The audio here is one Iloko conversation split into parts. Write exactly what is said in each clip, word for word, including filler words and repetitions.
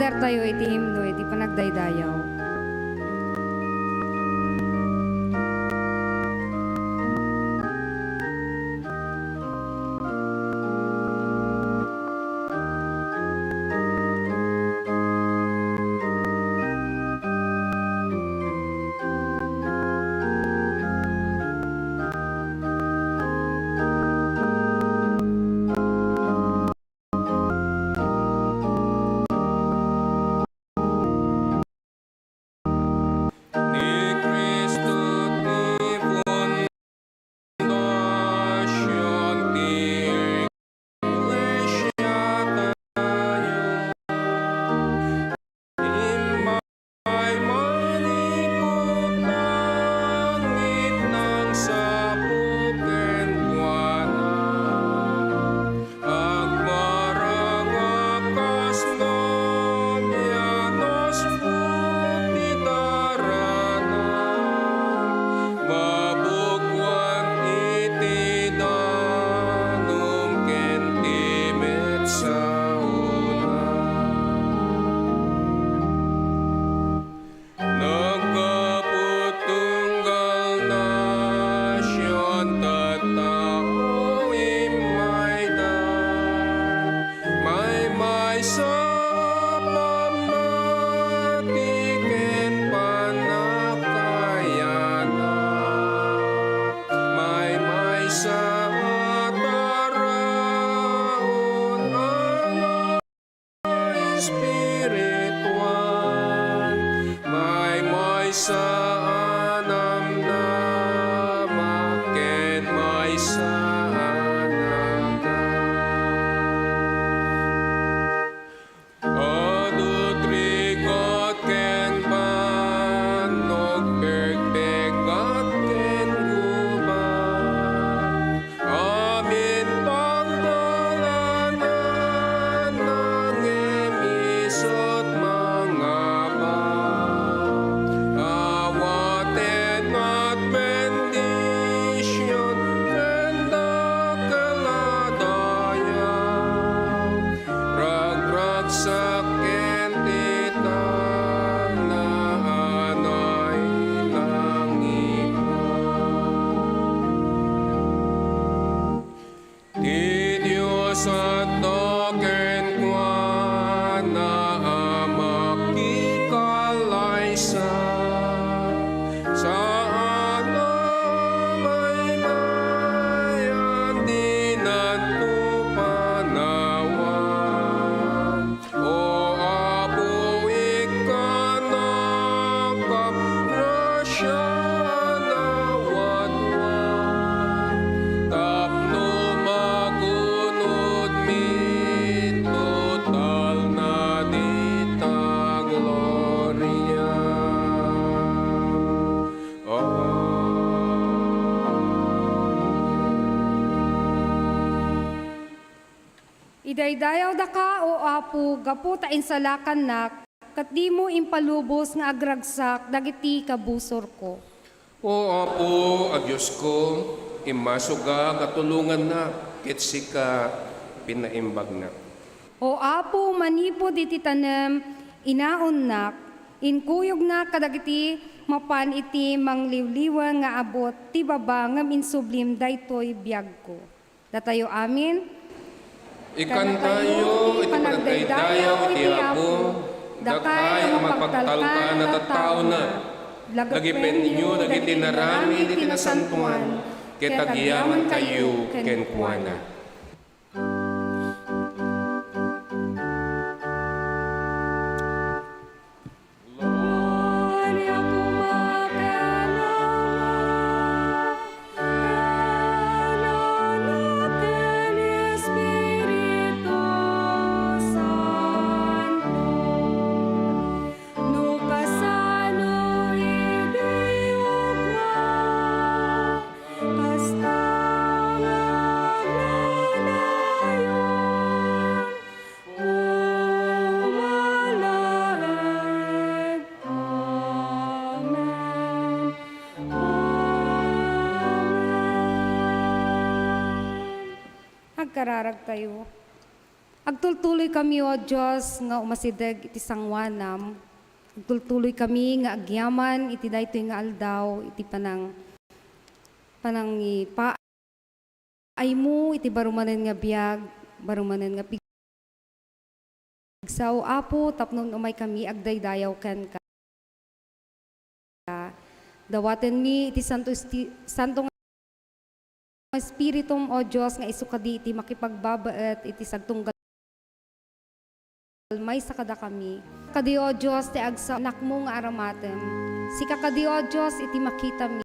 Tayo iti himno iti panagdaydayaw. Ni Cristo ti fundasion ti iglesia tayo. Immay manikot langit nang sapo kenkuana. Agparang a kasla mianus ti darana, mabukwan iti danum ken ti metsaona. Naggapu tunggal nasion, tattao immayda, maymaysa a pammati ken pannakayanak, maymaysa a taraon a espirituan, maymaysa a namnama ken maysa a nagan. Adu trigat ken bannog, pekpekgat ken gubat, amin pagdalanan, nangem isut' mangabak. Awaten met bendision ken dakkel a dayag, ragragsak ken ti tangna a nailangipna. Ti Dios adda kenkuana a makikalaysa, saan a maymayat, dinanto panawan. O Apo, ikkana, kagrasiana, wadwan, tapno magunodmi total na dita gloria. Amen. Idaydayawdaka, O Apo, gapu ta insalakannak, ket dimo impalubos nga agragsak dagiti kabusorko. O Apo a Diosko, immasoka nga tulongannak, ket sika pinaimbagnak. O Apo, manipud iti tanem, inaonnak, inkuyognak kadagiti mapan iti mangliwliweng nga abut ti baba ngem insublim daytoy biagko. Datayo amin. Ikantayo iti panagdaydayaw iti Apo, dakay a mapagtalkan a tattaona. Lagipenyo dagiti inaramid iti nasantoan, ket agyamankayo kenkuana. Kasta nga agnanayon, pumalaag. Amen. Amen. Agkararagtayo. Agtultuloykami, O Dios, nga umasideg iti sangoanam. Agtultuloykami nga agyaman iti daytoy nga aldaw, iti panang-, panangipaaymo iti baro manen nga biag, baro manen nga pig-, pigsa, O Apo, tapno umaykami agdaydayaw kenka. Dawatenmi iti Santo Esti-, Santo nga Espiritum, O Dios, nga isu kadi iti makipagbabaet iti sagtunggal maysa kadakami. Kadi, O Dios, ti agsa-, anakmo nga aramatem. Sika kadi, O Dios, iti makitami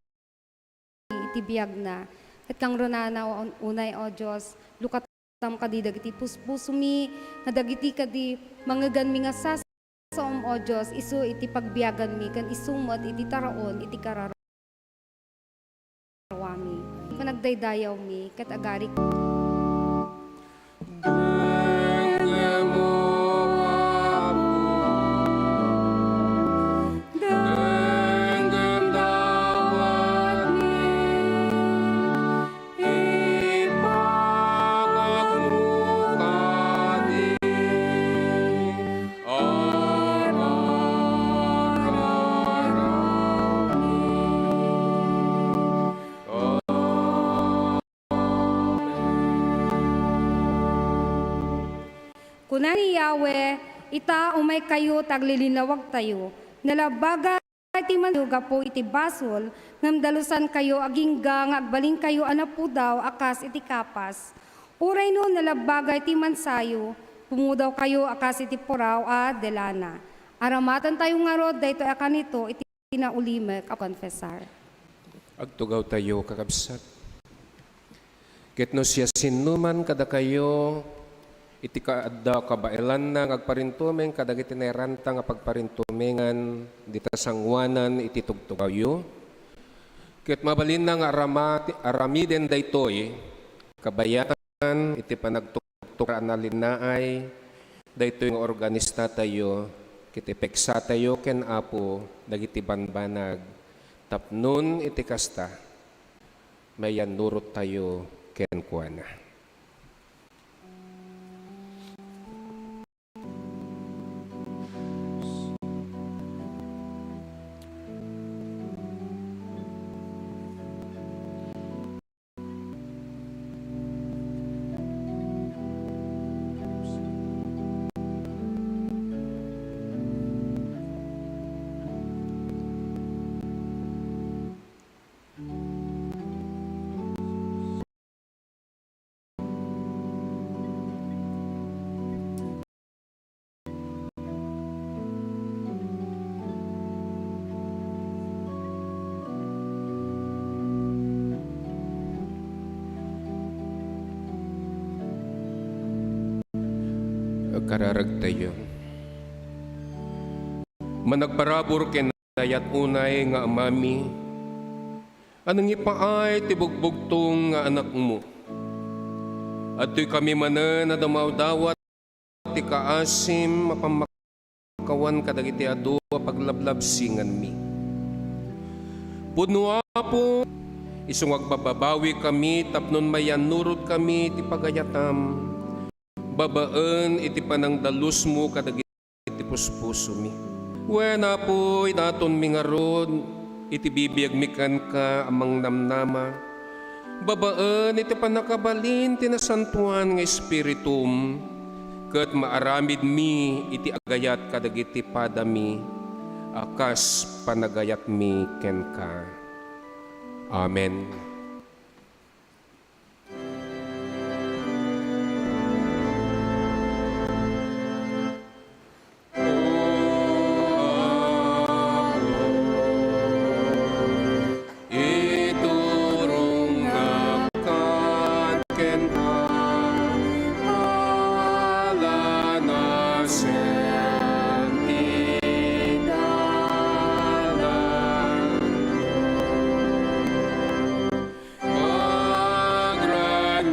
iti biagna. Ket kangrunana, O, unay, O Dios, lukat- tam kadi dagiti puspusomi, nga dagiti kadi mangeganmi nga sasaom, O Dios, isu iti pagbiaganmi ken isu met iti taraon iti kararawami. Panagdaydayawmi ket agarik. Denggem, O Apo, denggem dawatmi. Ipangakmo kadi a ararawmi. Amen. Kuna ni Yahweh, "Ita, umaykayo ta aglilinnawagtayo. Nalabbaga iti manyo gapu iti basol, ngem dalusankayo agingga nga agbalinkayo a napudaw a kas iti kapas. Uray no nalabbaga iti mansayo, pumudawkayo a kas iti puraw a de lana." Aramatentayo ngarud daytoy a kanito iti naulimek a konfesar. Agtugawtayo, kakabsat. Ket no siasinoman kadakayo iti kaadda kabaelanna nga agparintumeng kadagiti nairanta nga pagparintumengan dita sangoanan iti tugtugawyo, ket mabalinna nga arama-, aramiden daytoy, kabayatan iti panagtuktukar a nalinnaay daytoy nga organistatayo, ket ipeksatayo ken Apo dagiti banbanag tapnon iti kasta, mayannurottayo kenkuana. Agkararagtayo. Managparabur ken dayat unay nga Amami, a nangipaay ti bugbugtong nga Anakmo. Adtoykami manen a dumawdawat ti kaasim a pammakawan kadagiti adu a paglablabsinganmi. Pudno, Apo, isu nga agbababawikami tapno mayannurotkami iti pagayatam, babaen iti panangdalusmo kadagiti puspusomi. Wen, Apo, idatonmi ngarud iti bibiagmi kenka a mangnamnama, babaen iti pannakabalin ti Nasantoan nga Espiritum, ket maaramidmi iti agayat kadagiti padami a kas panagayatmi kenka. Amen.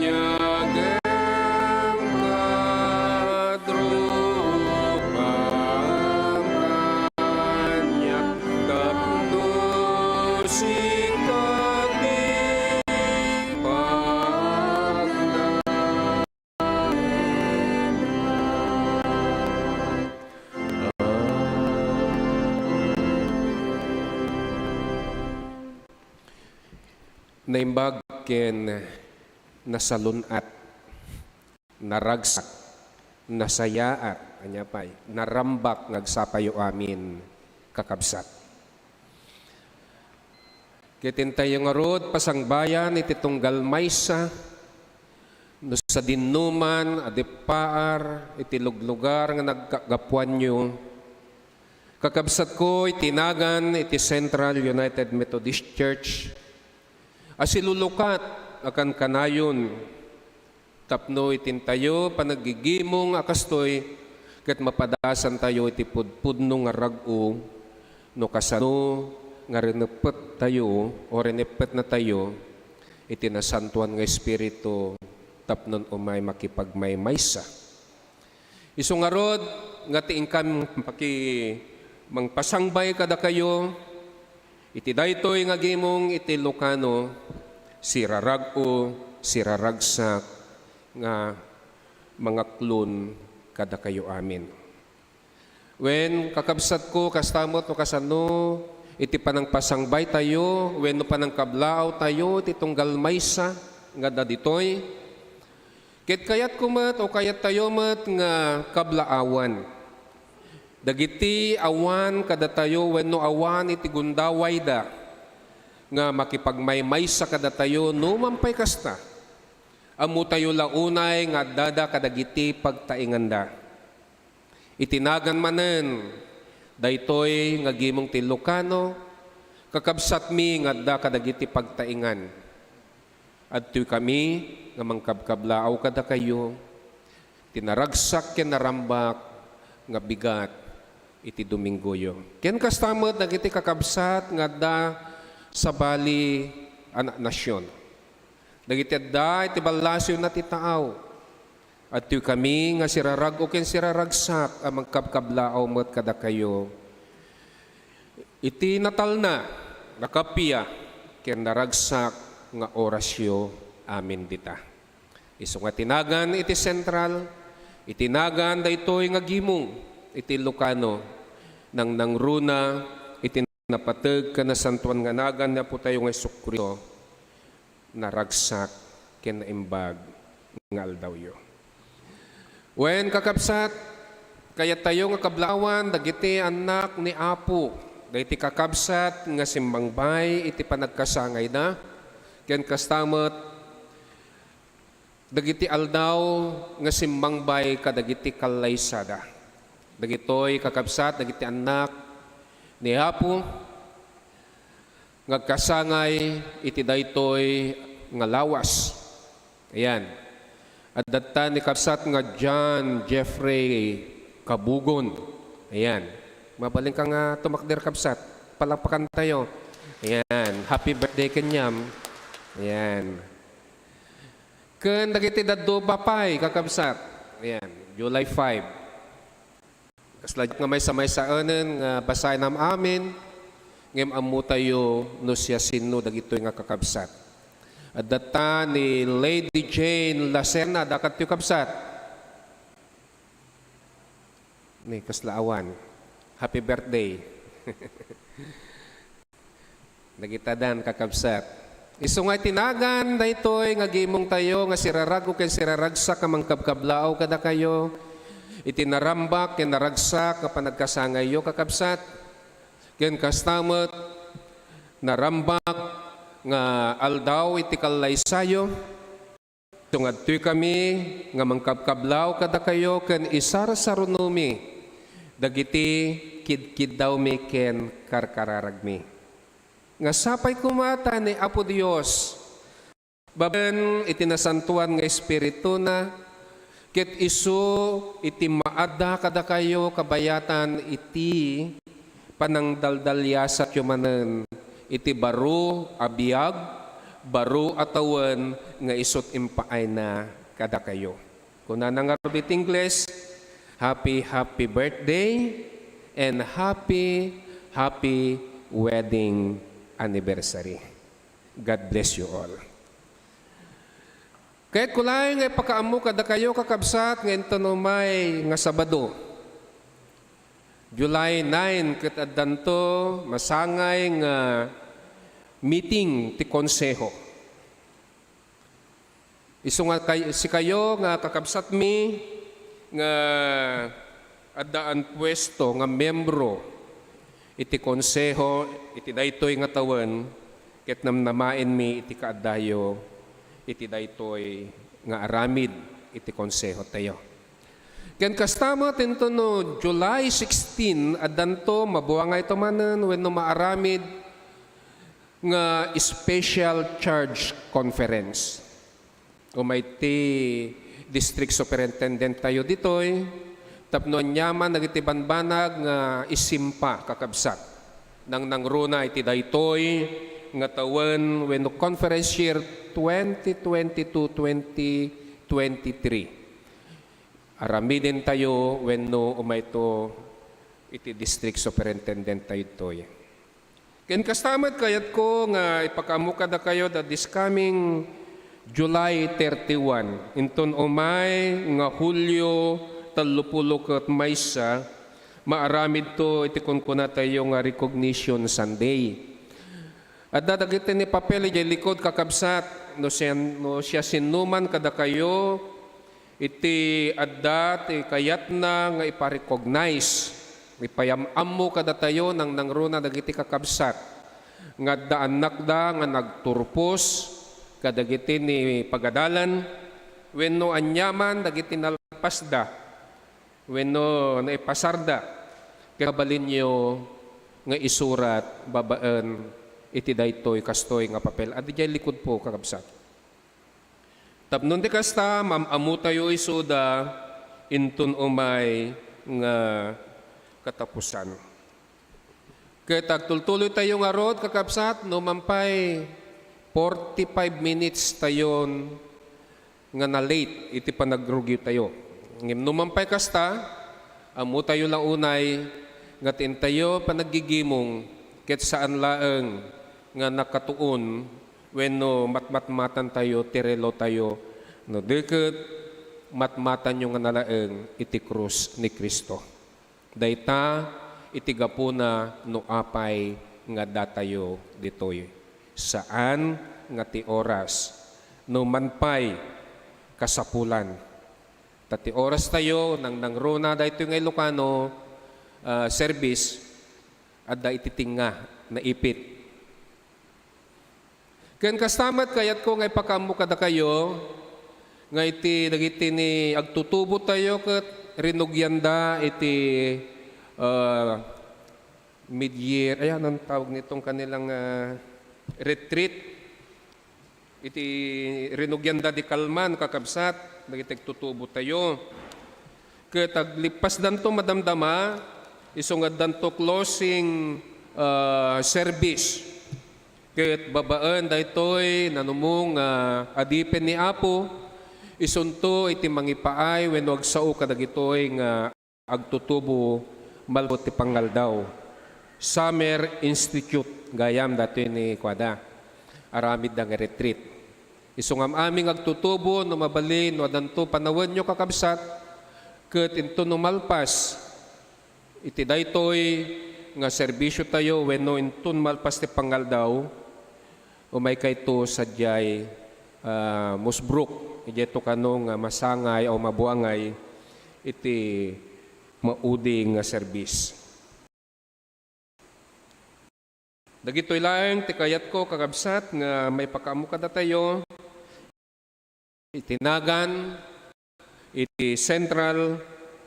Agraniagem kadrupam kaniak tapno sika ti pagna. Naimbag ken nasalun-at, naragsak, nasayaat, ania pay, narambak nga agsapatayo amin, kakabsat. Ket intayo ngarud pasangbayan iti tunggal maysa, no sadino man a deppaar iti luglugar nga nagkagapuanyo, kakabsatko iti nagan iti Central United Methodist Church, a silulukat a kankanayon tapno iti intayo panaggigimong a kastoy ket mapadasantayo iti pudpudno nga rag-o no kasano nga rineppet tayo o rineppet natayo iti Nasantoan nga Espiritu tapno umay makipagmaymaysa. Isu ngarud nga ti inkam paki-, mangpasangbay kadakayo iti daytoy nga gimong iti Lucano, sirarag-o, siraragsak nga mangaklon kadakayo amin. Wen, kakabsatko, kasta met no kasano iti panangpasangbaytayo wenno panangkablaawtayo iti tunggal maysa nga adda ditoy, ket kayatko met o kayattayo met nga kablaawan dagiti awan kadatayo wenno awan iti gundawayda nga makipagmaymaysa kadatayo. Numan pay kasta, ammotayo la unay nga addada kadagiti pagtainganda. Iti nagan manen daytoy nga gimong ti Lucano, kakabsatmi nga adda kadagiti pagtaingan. Adtoykami nga mangkabkablaaw kadakayo ti naragsak ken narambak nga bigat iti Dominggoyo. Ken kasta met dagiti kakabsat nga adda sabali a na-, nasion. Dagiti adda iti ballasiwna ti taaw. Adtoykami nga sirarag-o ken siraragsak a mangkabkablaaw met kadakayo iti natalna, nakappia, ken naragsak nga orasyo amin dita. Isu nga ti nagan iti Central, iti nagan daytoy nga gimong iti Lucano, nangnangruna iti napateg ken nasantoan nga nagan ni Apotayo nga Jesu-Cristo, naragsak ken naimbag nga aldawyo. Wen, kakabsat, kayattayo nga kablaawan dagiti annak ni Apo, dagiti kakabsat nga simmangbay iti panagkasangayda, ken kasta met dagiti aldaw nga simmangbay kadagiti kallaysada. Dagitoy, kakabsat, dagiti annak ni Apo nga agkasangay iti daytoy nga lawas. Ayan. Adda ta ni kabsat nga John Jeffrey Kabugon. Ayan. Mabalin ka nga tumakder, kabsat. Palakpakan tayo. Ayan. Happy birthday kaniam. Ayan. Ken dagiti dadduma pay, kakabsat. Ayan, July five. Kasla nga maysa-maysaenen nga basaenam amin, ngem ammotayo no siasino dagitoy nga kakabsat. Adda ta ni Lady Jane Lacerna, adda kadtoy, kabsat? Ni kasla awan. Happy birthday. Dagitadan, kakabsat. Isu nga iti nagan daytoy nga gimongtayo nga sirarag-o ken siraragsak a mangkabkablaaw kadakayo iti narambak ken naragsak nga panagkasangayyo, kakabsat, ken kasta met narambak nga aldaw iti kallaysayo. Isu nga adtoykami nga mangkabkablaaw kadakayo ken isarsarunomi dagiti kidkiddawmi ken karkararagmi. Nga sapay koma ta ni Apo Dios, babaen iti nasantoan nga Espirituna, ket isu iti maadda kadakayo kabayatan iti panangdaldaliasatyo manen iti baro a biag, baro a tawen nga isut' impaayna kadakayo. Kunana ngarud iti Ingles, "Happy, happy birthday and happy, happy wedding anniversary." God bless you all. Kayatko laeng nga ipakaammo kadakayo, kakabsat, nga inton umay nga Sabado, July nine, ket addanto masangay nga meeting ti Konseho. Isu nga kay-, sikayo nga kakabsatmi nga addaan puesto nga miyembro iti konseho iti daytoy nga tawen, ket namnamaenmi iti kaaddayo iti daytoy nga aramid iti konsehotayo. Ken kasta met inton no July sixteen, addanto, mabuangayto manen wenno maaramid nga special charge conference. Umay ti district superintendent tayo ditoy, tapno aniaman dagiti banbanag nga isimpa, kakabsat. Nangnangruna iti daytoy nga tawen wenno conference year twenty twenty-two, twenty twenty-three. Aramidentayo wenno umayto iti district superintendent tayo ditoy. Ken kasta met, kayatko nga ipakaammo kadakayo that this coming July thirty-one, inton umay nga Hulio tallopulo ket maysa, maaramidto iti kunkunatayo nga Recognition Sunday. Adda dagiti ni papel idiay likod, kakabsat, no sian-, no siasinoman kadakayo iti adda ti kayatna nga ipa-recognize, ipayam-ammo kadatayo, nangnangruna dagiti kakabsat nga adda annakda nga nagturpos kadagiti ni pagadalan wenno aniaman dagiti nalpasda wenno naipasarda, ket mabalinyo nga isurat babaen iti daytoy kastoy nga papel. Adda idiay likod po, kakabsat. Tapno ti kasta, maam-ammotayo isuda inton umay nga katapusan. Ket agtultuloytayo ngarud, kakabsat, no man pay forty-five minutes tayon nga na-late iti panagrugiwtayo. Ngem no man pay kasta, ammotayo la unay nga ti intayo panaggigimong ket saan laeng nga nakatuon wenno matmatmatantayo ti relotayo, no di ket matmatanyo nga nalaeng iti krus ni Cristo. Dayta iti gapuna no apay nga datayo ditoy. Saan nga ti oras, no man pay kasapulan. Ta ti oras tayo, nangnangruna daytoy nga Ilocano, ah, service, adda iti tengnga, naipit. Ken kasta met, kayatko nga ipakaammo kadakayo nga iti dagiti ni agtutubo tayo ket rinugianda iti, ah, mid-year, ay, anong tawag nitong kanilang, ah, retreat? Iti rinugianda di kalman, kakabsat, dagiti agtutubo tayo. Ket aglipasdanto madamdama, isu nga addanto closing, ah, service. Ket babaen daytoy, nanumong nga adipen ni Apo, isunto iti mangipaay wenno agsao kadagitoy nga agtutubo malpet ti pangaldaw. Summer Institute, gayam datoy ni kuada. Aramidda nga retreat. Isu nga am-amin nga agtutubo, no mabalin, no addanto panawenyo, kakabsat, ket inton no malpas iti daytoy nga serbisyo tayo wenno inton malpas ti pangaldaw, umaykayto sadiay, ah, Musbrook, idiayto kano nga masangay o mabuangay iti maudi nga serbis. Dagitoy laeng ti kayatko, kakabsat, nga maipakaammo kadatayo iti nagan iti Central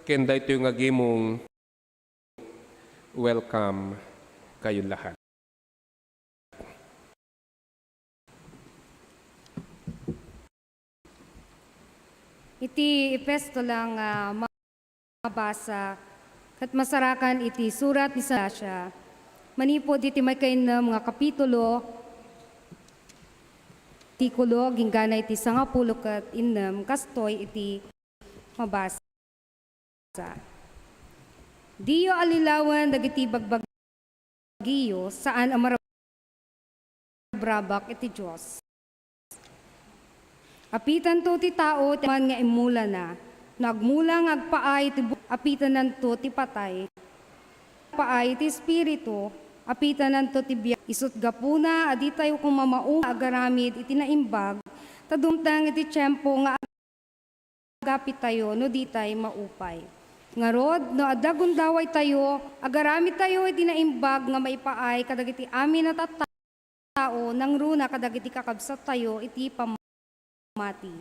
ken daytoy nga gimong. Welcome kayo lahat. Iti epistola nga mabasa ket masarakan iti surat ni San Galacia, manipud iti maikainnem nga kapitulo, artikulo, inggana iti sangapulo ket innem, kastoy iti mabasa. Diyo allilawen dagiti bagbagi- giyo, saan a marabrabak iti Dios. Apitanto ti tao ti man nga immulana. No agmula nga agpaay ti bu-, apitananto ti patay. Paay ti Espiritu, apitananto ti biag. Isut' gapuna a ditayo koma mauma agaramid iti naimbag, ta dumteng iti tiempo nga agapitayo no ditay maupay. Ngarud, no adda gundawaytayo, agaramidtayo iti naimbag nga maipaay kadagiti amin a tattao nangruna kadagiti kakabsattayo iti pammati.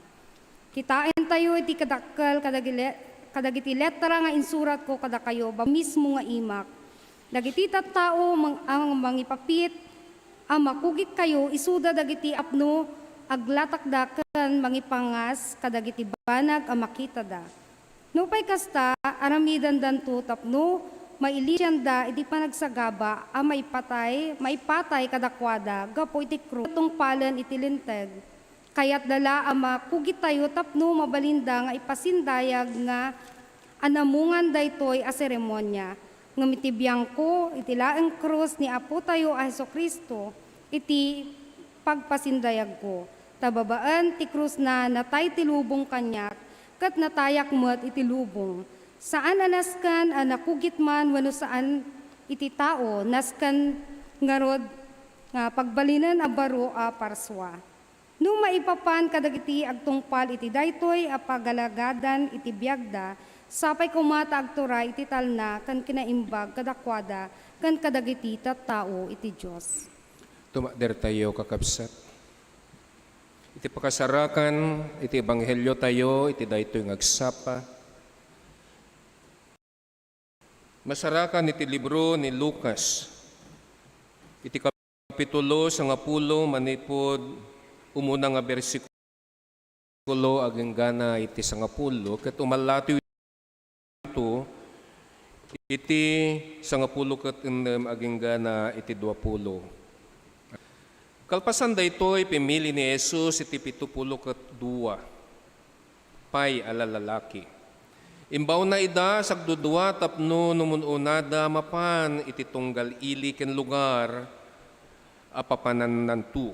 Kitaentayo iti kadakkel kadagile-, kadagiti letra nga insuratko kadakayo ba mismo nga imak. Dagiti tattao mang-, ang mangipapit a makugitkayo, isuda dagiti apno aglatakda ken mangipangas kadagiti banag a makitada. Nupay kasta, aramidandanto tapno mailisianda iti panagsagaba a maipatay, maipatay kadakuada gapu iti krus, tungpalen iti Linteg. Kayatda la a makugitayo tapno mabalinda nga ipasindayag nga anamongan daytoy a seremonia. Ngem iti biangko, iti laeng krus ni Apotayo a Jesu-Cristo iti pagpasindayagko. Ta babaen ti krusna, natay ti lubong kaniak, ket natayak met iti lubong. Saan a nasken a nakugit man wenno saan iti tao, nasken ngarud nga pagbalinen a baro a parsua. No maipapan kadagiti agtungpal iti daytoy a pagalagadan iti biagda, sapay koma ta agturay iti talna ken kinaimbag kadakuada ken kadagiti tattao iti Dios. Tumakdertayo, kakabsat, iti pakasarakan iti ebangheliotayo iti daytoy nga agsapa. Masarakan iti libro ni Lucas, iti kapitulo sangapulo, manipud umuna nga bersikulo agingga na iti sangapulo, ket umallatoy iti sangapulo ket ennem agingga na iti duapulo. Kalpasan daytoy, pimmili ni Jesus iti pitupulo ket dua pay a lalaki. Imbaonna ida sagdudua tapno no mun-unada mapan iti tunggal ili ken lugar a papanannanto.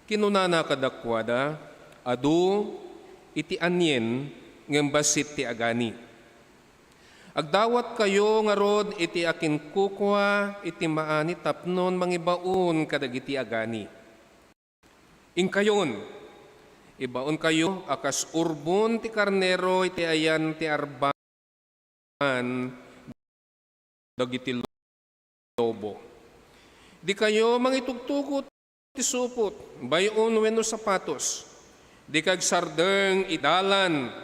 Kinunana kadakuada, "Adu iti anien ngem bassit ti agani. Agdawatkayo ngarud iti akinkukua iti maani tapnon mangibaon kadagiti agani. Inkayon, ibaonkayo a kas urbon ti karnero iti ayan ti arban dagiti lobo. Dikayo mangitugtugot ti supot, bay-on wenno sapatos. Dika agsardeng iti dalan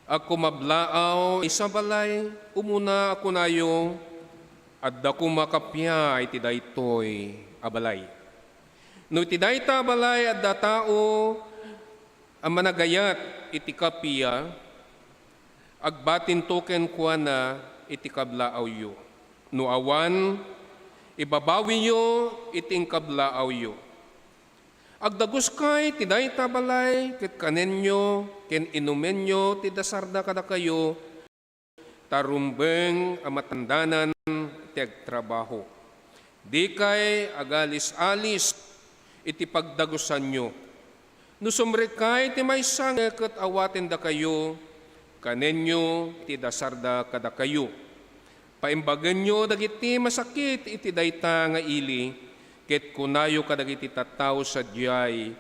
a kumablaaw iti balay, umuna a kunayo, 'Adda koma kappia iti daytoy a balay.' No iti dayta a balay adda tao a managayat iti kappia, agbatinto kenkuana iti kablaawyo. No awan, ibabawiyo iti inkablaawyo. Agdaguskay ti dayta a balay ket kanenyo ken inumenyo ti dasarda kadakayo, ta rumbeng a matandanan ti agtrabaho. Dikay agalis-alis iti pagdagusanyo. No sumrekkay ti maysa ket awatendakayo, kanenyo ti dasarda kadakayo. Paimbagenyo dagiti masakit iti dayta nga ili, ket kunayo kadagiti tattao sadiay,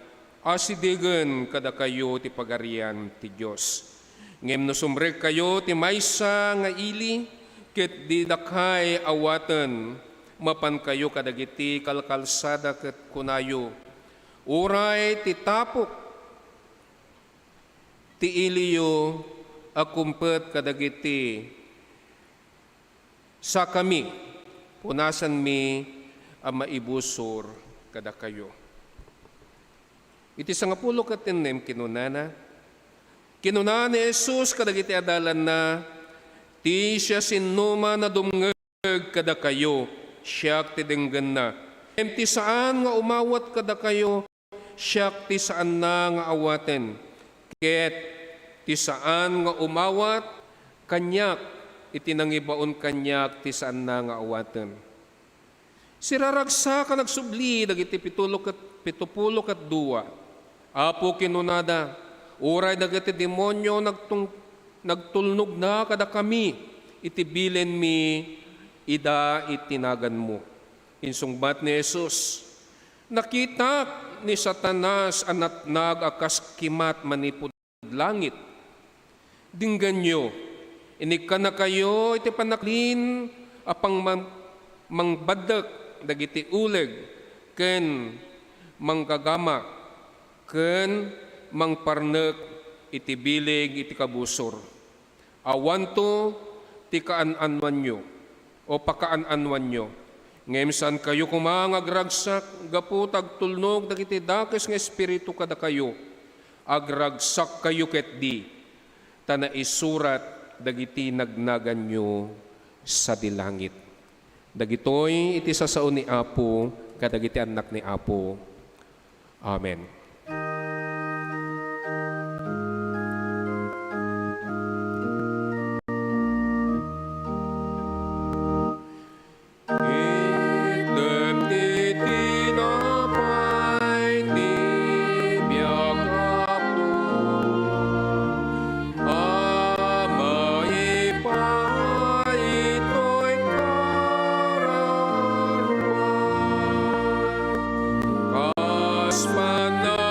'Asidegen kadakayo ti Pagarian ti Dios.' Ngem no sumrekkayo ti maysa nga ili ket didakay awaten, mapankayo kadagiti kalkalsada ket kunayo, 'Uray ti tapok ti iliyo a kumpet kadagiti sakami, punasanmi a maibusor kadakayo.'" Iti sangapulo ket ennem kinunana, kinuna ni Jesus kadagiti adalanna, "Ti siasinoman a dumngeg kadakayo, siak ti denggenna. Ngem ti saan nga umawat kadakayo, siak ti saanna nga awaten. Ket ti saan nga umawat kaniak iti nangibaon kaniak ti saanna nga awaten." Siraragsak a nagsubli dagiti pitulo ket, pitupulo ket dua. "Apo," kinunada, "uray dagiti demonio nagtung-, nagtulnogna kadakami iti bilenmi, ida iti naganmo." Insungbat ni Jesus, "Nakitak ni Satanas a natnag a kas kimat manipud langit. Denggenyo, inikkannakayo iti pannakabalin a pangmam-, mangbaddek dagiti uleg ken manggagamak ken mangparnek iti bileg iti kabusor. Awanto ti kaan-anoanyo o pakaan-anoanyo, ngem saankayo koma nga agragsak gapu ta agtulnog dagiti dakes nga espiritu kadakayo. Agragsakkayo ketdi, ta naisurat dagiti nagnaganyo sadi langit. Dagitoy iti sasao ni Apo kadagiti annak ni Apo. Amen. Itdem ti tinapay ti biag, Apo, a maipaay toy kararua, kas panna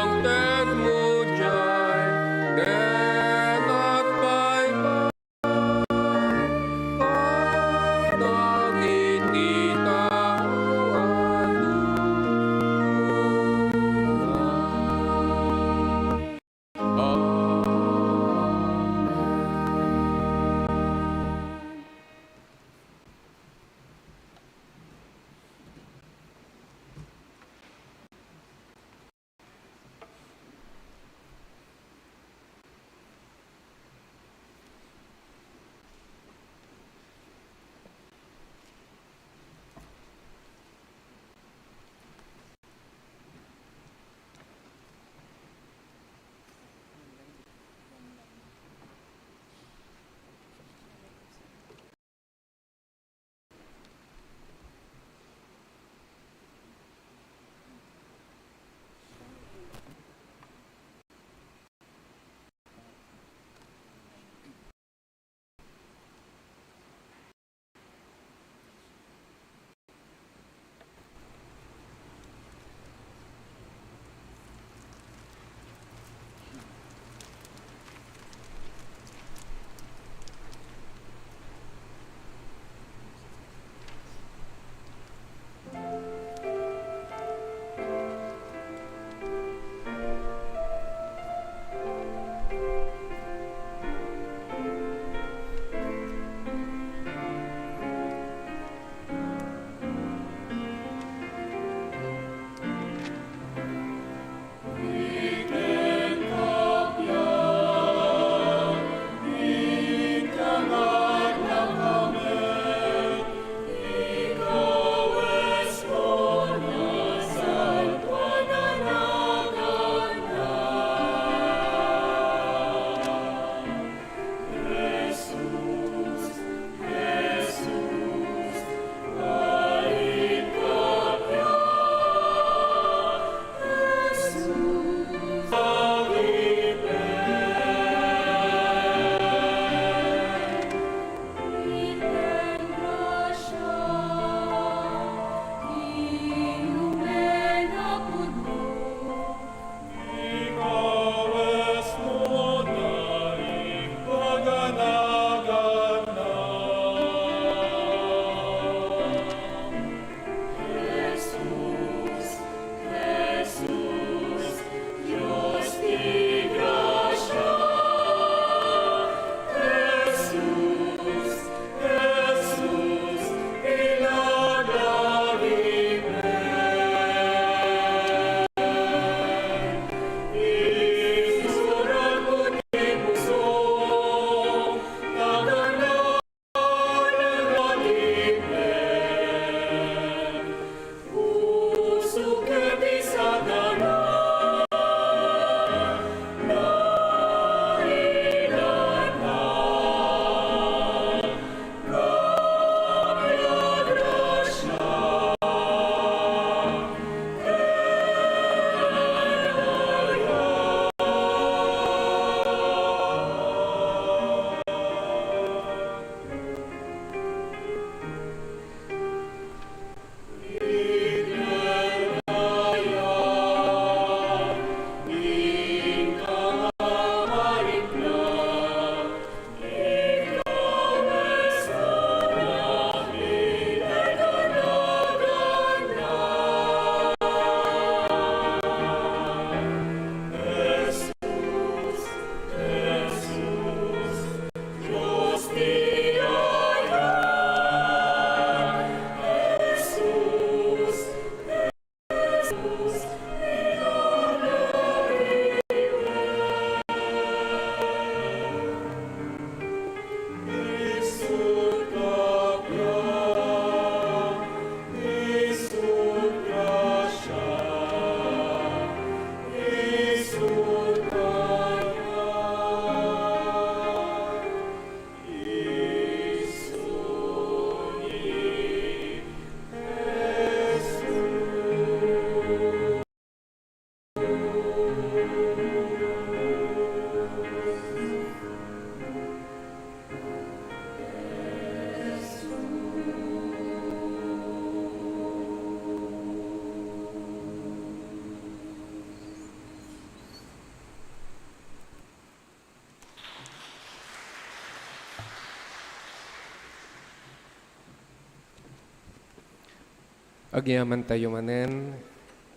Agyamantayo manen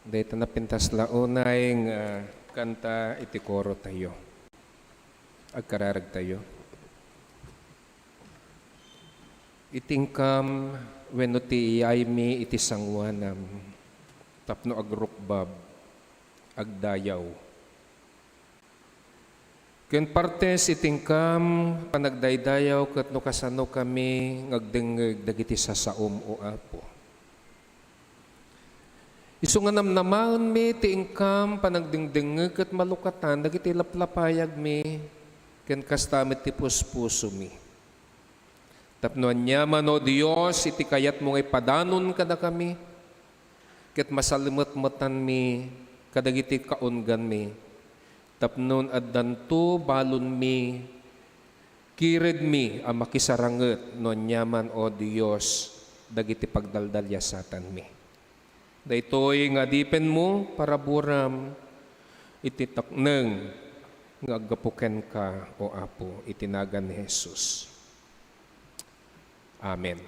dayta napintas la unay nga kanta iti korotayo. Agkararagtayo. Iti inkam wenno ti iyaymi iti sangoanam tapno agrukbab, agdayaw. Ken partes iti inkam panagdaydayaw ket no kasanokami nga agdengngeg dagiti sasaom, O Apo. Isu nga namnamaenmi ti inkam panagdengdengngeg ket malukatan dagiti laplapayagmi ken kasta met ti puspusomi. Tapno aniaman, O Dios, iti kayatmo nga ipadanon kadakami, ket masalimetmetanmi kadagiti kaungganmi, tapno addanto balonmi, kiredmi a makisaranget no aniaman, O Dios, dagiti pagdaldaliasatanmi. Daytoy nga adipenmo, paraburam iti takneng nga aggapu kenka, O Apo, iti nagan ni Jesus. Amen.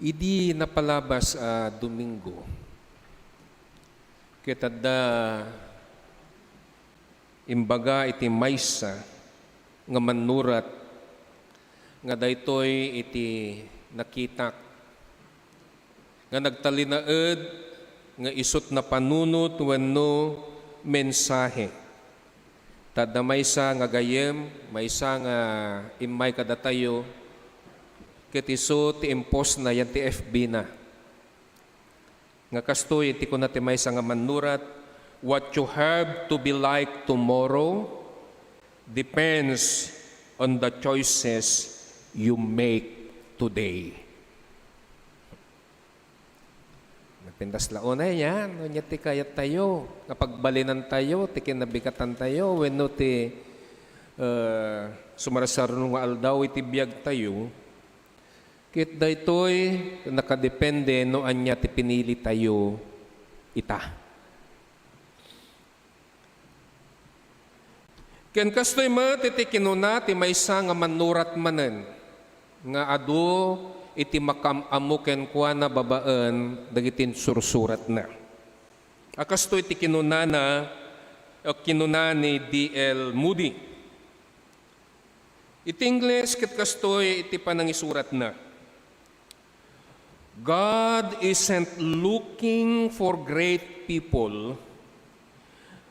Idi napalabas a Domingo, ket adda imbaga iti maysa nga mannurat nga daytoy iti nakitak nga nagtalinaed nga isut' napanunot wenno mensahe. Ta adda maysa nga gayyem, maysa nga immay kadatayo, ket isu ti impostna yan ti F B na. Nga kastoy iti kuna ti maysa nga mannurat, "What you have to be like tomorrow depends on the choices you make today." Napintas la unay yan, no, ania ti kayattayo nga pagbalinantayo ti kinabikatantayo wenno ti, eh, sumarsarno nga aldaw iti biagtayo. Ket daytoy nakadepende no ania ti pinilitayo ita. Ken kastoy met iti kinuna ti maysa nga mannurat manen nga adu iti makaam-ammo kenkuana babaen dagiti insursuratna. A kastoy ti kinunana, o kinuna ni D L Moody. Iti Ingles ket kastoy iti panangisuratna, "God isn't looking for great people,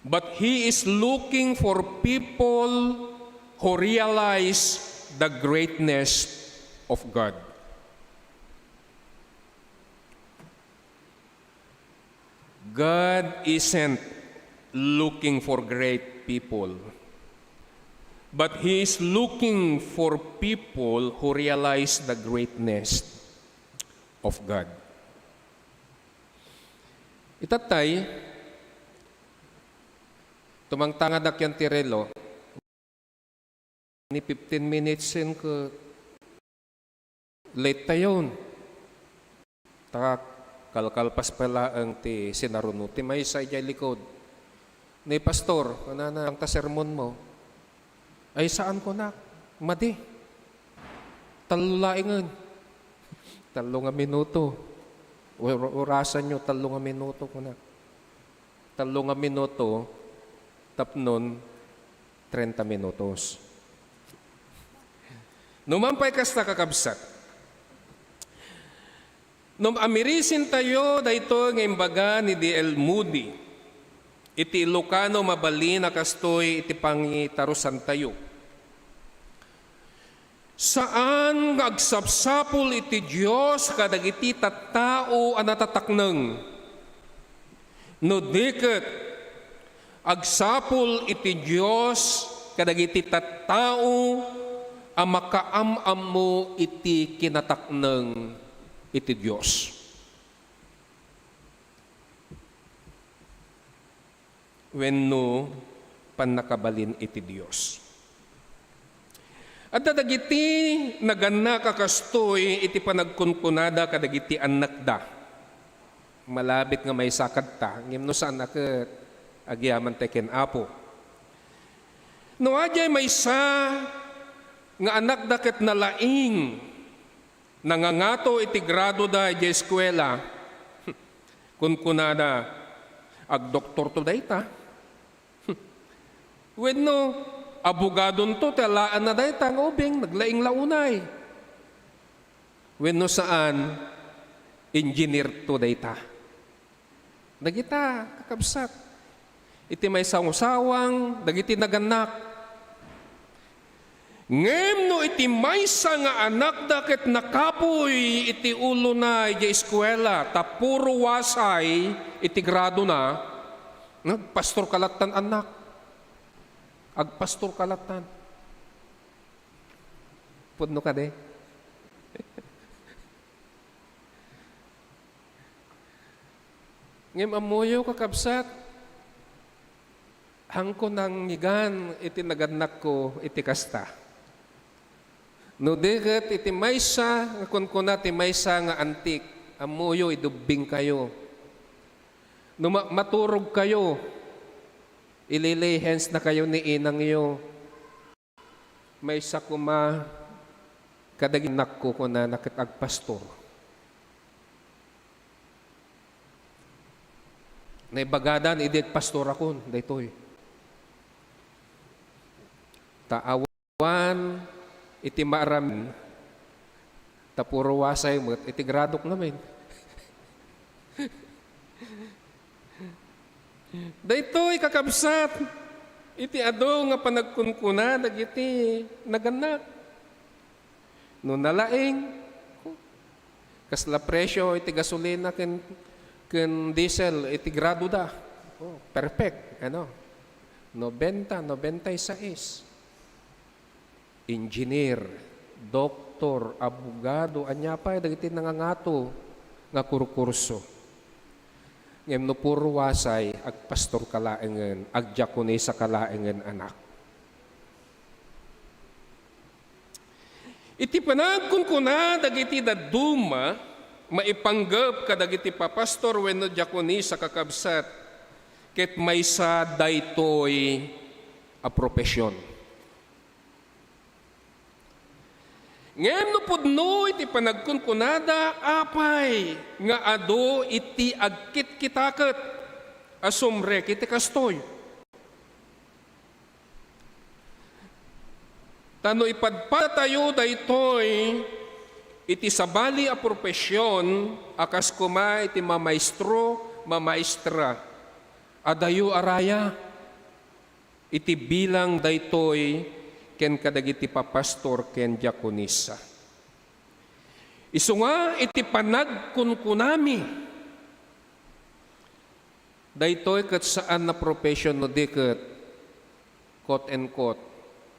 but He is looking for people who realize the greatness of God." God isn't looking for great people, but He is looking for people who realize the greatness of God. Itattay, tumangtangadak yan ti relo. Ni fifteen minutes in ket late tayon. Ta kalkalpas pa laeng ti sinaruno. Ti maysa idiay likod, "Ni Pastor," kunana, "anta sermonmo?" "Ay, saan," kunak. "Madi. Tallo laengen." "Tallo nga minuto. Or-, orasanyo, tallo nga minuto," kunak. Tallo nga minuto tapnon treinta minutos. No man pay kasta, kakabsat, no amirisintayo daytoy nga imbaga ni D L Moody, iti Ilocano mabalin a kastoy iti pangitarusantayo. Saan nga agsapsapul iti Dios kadagiti tattao a natatakneng. No di ket, agsapul iti Dios kadagiti tattao a makaam-ammo iti kinatakneng iti Dios wenno pannakabalin iti Dios. Adda dagiti nagannak a kastoy iti panagkunkunada kadagiti annakda. Malabit nga maysa kadta, ngem no saan a ket agyamantay ken Apo. No adiay maysa nga annakda ket nalaing, Nangangato iti gradoda idiay eskuela. Kunkunada, "Agdoktorto dayta." Wenno, "Abogadonto ti alaenna dayta nga ubing, naglaing la unay." Wenno saan, "Engineerto dayta." Dagita, kakabsat, iti maisawsawang dagiti nagannak. Ngem no iti maysa nga anakda ket nakapuy iti ulona idiay eskuela ta puro wasay iti gradona, agpastorka lattan, annak. Agpastorka lattan. Pudno kadi? Ngem ammoyo, kakabsat, haanko nangngegan iti nagannakko iti kasta. No di ket iti maysa nga kunkuna ti maysa nga antik, ammoyo, idubbingkayo. No ma-, maturogkayo, ililay handsnakayo ni inangyo. Maysa koma kadagiti annakko, kunana ket agpastor. Naibagadan idi agpastorakon daytoy. Ta awan iti maaram ta puro wasay met iti gradok ngamin. Daytoy, kakabsat, iti adu nga panagkunkuna dagiti nagannak. No nalaing, kasla presio iti gasolina ken, ken diesel iti gradoda. Oh, perfect, ano? Nobenta, nobenta y seis. Engineer, doktor, abogado, ania pay dagiti nangangato nga kurkurso. Ngem no puro wasay, agpastorka laengen, agdiakonisaka laengen, annak. Iti panagkunkuna dagiti dadduma, maipanggep kadagiti papastor wenno diakonisa, kakabsat, ket maysa daytoy a profesion. Ngem no pudno iti panagkunkunada, apay nga adu iti agkitkitaket a sumrek iti kastoy? Ta no ipadpadatayo daytoy iti sabali a profesion a kas koma iti mamaestro, mamaestra, adayo a raya iti bilang daytoy ken kadagiti papastor ken diakonisa. Isu nga iti panagkunkunami, daytoy ket saan a profession no di ket, quote and quote,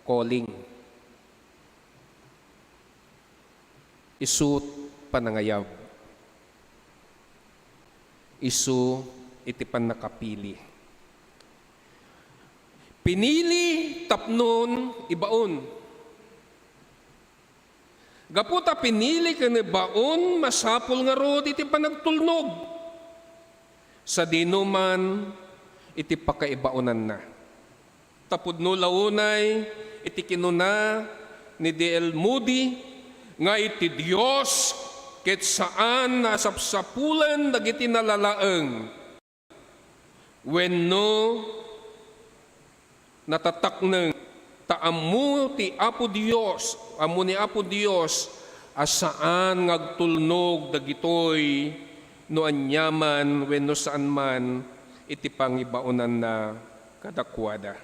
calling. Isu panangayab. Isu iti pannakapili. Pinili tapnon ibaon. Gapu ta pinili ken ibaon, masapul ngarud iti panagtulnog sadino man iti pakaibaonanna. Ta pudno la unay iti kinuna ni D L Moody nga iti Dios ket saan a sapsapulen dagiti nalalaeng wenno natatakneng, ta ammo ti Apo Dios, ammo ni Apo Dios a saan nga agtulnog dagitoy no aniaman wenno saan man iti pangibaonanna kadakuada.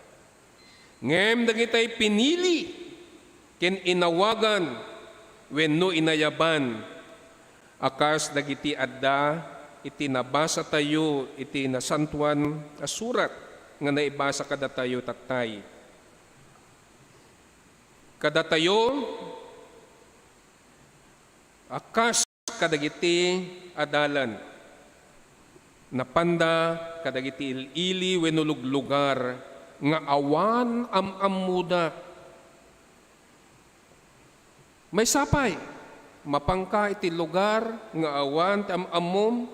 Ngem dagitay pinili ken inawagan wenno inayaban a kas dagiti adda iti nabasatayo iti Nasantoan a Surat nga naibasa kadatayo tattay. Kadatayo a kas kadagiti adalan, napanda kadagiti il-ili wenno luglugar nga awan am-ammoda. Maysa pay, mapanka iti lugar nga awan ti am-ammom,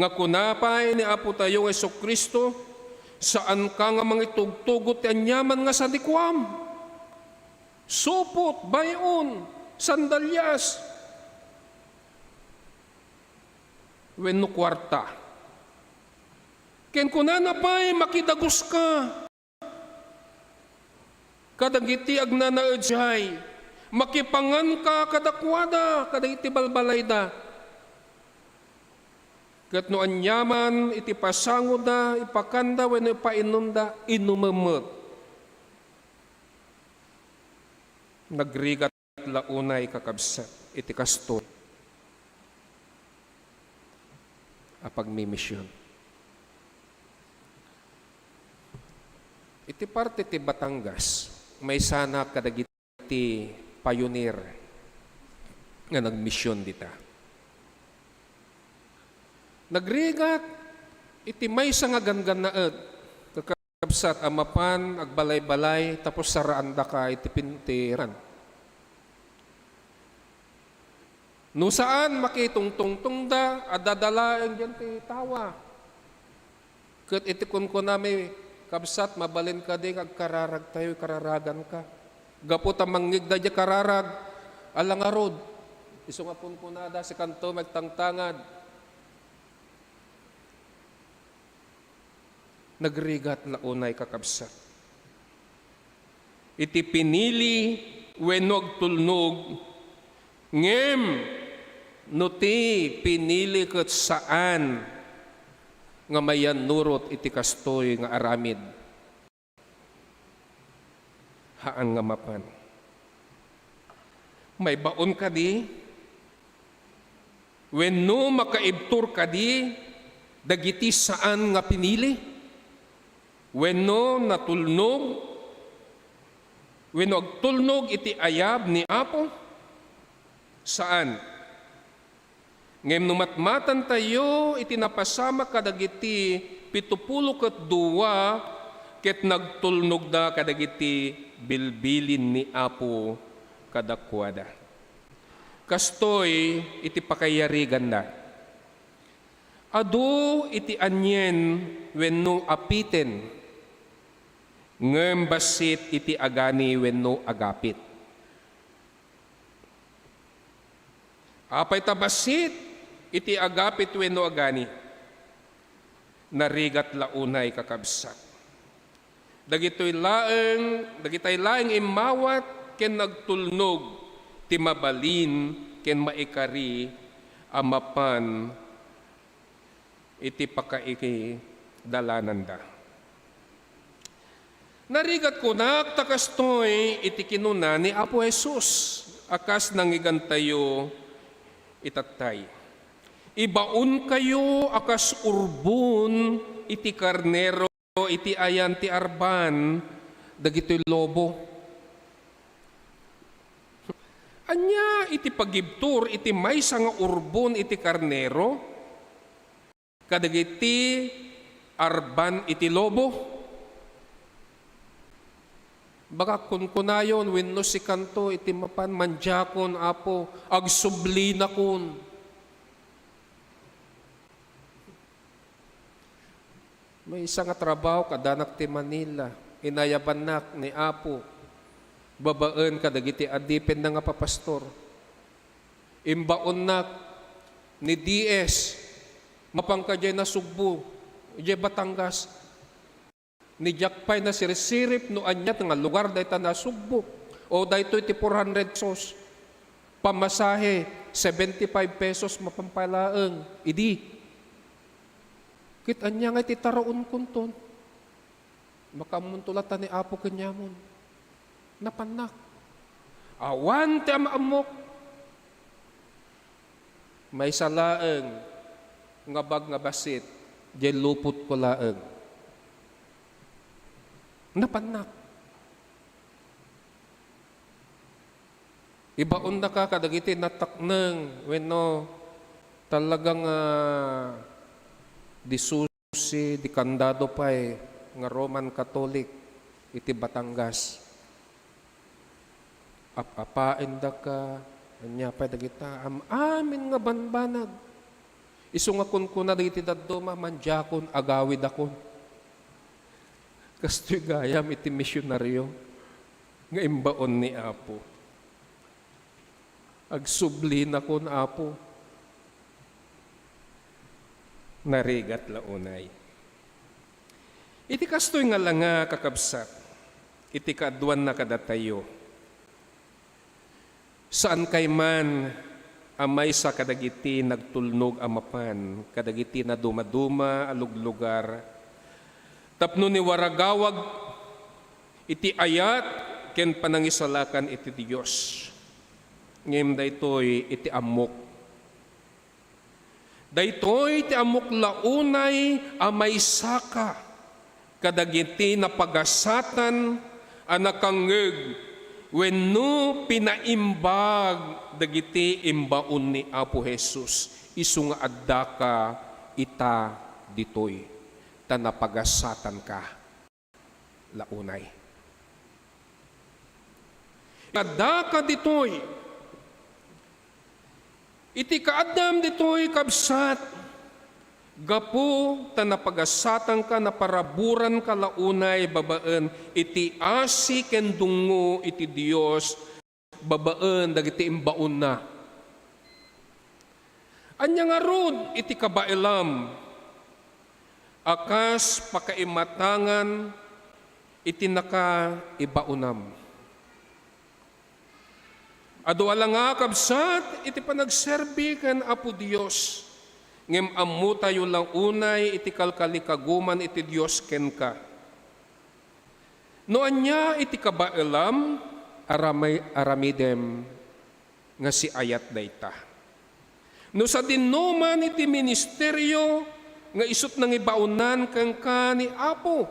nga kuna pay ni Apo tayo nga Jesu-Cristo, "Saanka nga mangitugtugot ti aniaman nga sadikuam. Supot, bay-on, sandalias, wenno kuarta. Ken kunana pay, makidaguska kadagiti agnanaed idiay, makipanganka kadakuada kadagiti balbalayda. Ket no aniaman iti pasangoda, ipakanda wenno ipainumda, inumem met. Nagrigat la unay, kakabsat, iti kastoy a pagmimision. Iti parte ti Batangas, maysanak kadagiti pioneer nga nagmision dita. Nagrigat iti maysa nga ganggannaet, kakabsat, a mapan agbalay-balay tapos saraandaka iti pintiran. No saan, makitungtungtongda a dadalaeng diay ti tawa. Ket iti kunkunami, "Kabsat, mabalin kadi nga agkararagtayo, kararaganka?" Gapu ta mangngegda diay kararag, ala ngarud. Isu nga kunkunada, "Sikanto, magtangtangad." Nagrigat la unay, kakabsat, iti pinili wenno agtulnog, ngem no ti pinili ket saan nga mayannurot iti kastoy nga aramid, haan nga mapan. Maibaon kadi wenno makaibtur kadi dagiti saan nga pinili? Wenno natulnog wenno agtulnog iti ayab ni Apo? Saan. Ngem no matmatantayo iti napasamak kadagiti pitopulo ket dua, ket nagtulnogda kadagiti bilbilin ni Apo kadakuada. Kastoy iti pakayariganna. Adu iti anien wenno apiten, ngem bassit iti agani wenno agapit. Apay ta bassit iti agapit wenno agani? Narigat la unay, kakabsat. Dagitoy laeng, dagitay laeng immawat ken nagtulnog ti mabalin ken maikari a mapan iti pakaikidalananda. Narigat kunak ta kastoy iti kinuna ni Apo Jesus a kas nangngegantayo itattay, "Ibaonkayo a kas urbon iti karnero iti ayan ti arban dagitoy lobo." Ania iti pagibtur iti maysa nga urbon iti karnero kadagiti arban iti lobo? Baka kunkunayon wenno sikanto iti mapan, "Mandiakon, Apo, agsublinakon." Maysa nga trabaho, kadanak ti Manila, inayabannak ni Apo babaen kadagiti adipenna nga papastor. Imbaonnak ni D S, mapanka diay Nasugbu, idiay Batangas. Ni diak pay nasirsirip no ania nga lugar dayta Nasugbu. O daytoy ti four hundred pesos. Pamasahe, seventy-five pesos mapan pay laeng idi. Ket ania ngay ti taraonkonton? Makaammonto latta ni Apo kaniamon. Napannak. Awan ti am-ammok. Maysa laeng nga bag nga bassit, diay lupotko laeng. Napannak. Ibaonnaka kadagiti natakneng wenno talaga nga disusi, di kandado pay nga Roman Catholic iti Batangas. Ap-apaendaka, ania pay dagita, am-amin nga banbanag. Isu nga kunkuna dagiti dadduma, "Mandiakon, agawidakon." Kastoy gayam iti misionaryo nga imbaon ni Apo. "Agsublinakon, Apo." Narigat la unay. Iti kastoy nga langa, kakabsat, iti kaaduanna kadatayo, saankay man a maysa kadagiti nagtulnog a mapan kadagiti nadumaduma a luglugar tapno ni waragawag iti ayat ken panangisalakan iti Dios. Ngem daytoy iti ammok. Daytoy ti ammok la unay a maysaka kadagiti napagasatan a nakangngeg wenno pinaimbag dagiti imbaon ni Apo Jesus, isu nga addaka ita ditoy, ta napagasatanka la unay. Addaka ditoy. Iti kaaddam ditoy, kabsat, gapu ta napagasatanka, naparaburanka la unay babaen iti asi ken dungngo iti Dios, babaen dagiti imbaonna. Ania ngarud iti kabaelam a kas pakaimatangan iti nakaibaonam? Adu a langa, kabsat, iti panagserbi ken Apo Dios, ngem ammotayo la unay iti kalkalikaguman iti Dios kenka. No ania iti kabaelam, aramay-, aramidem nga siayat dayta. No sadinoman iti ministerio nga isut' nangibaonan kenka ni Apo,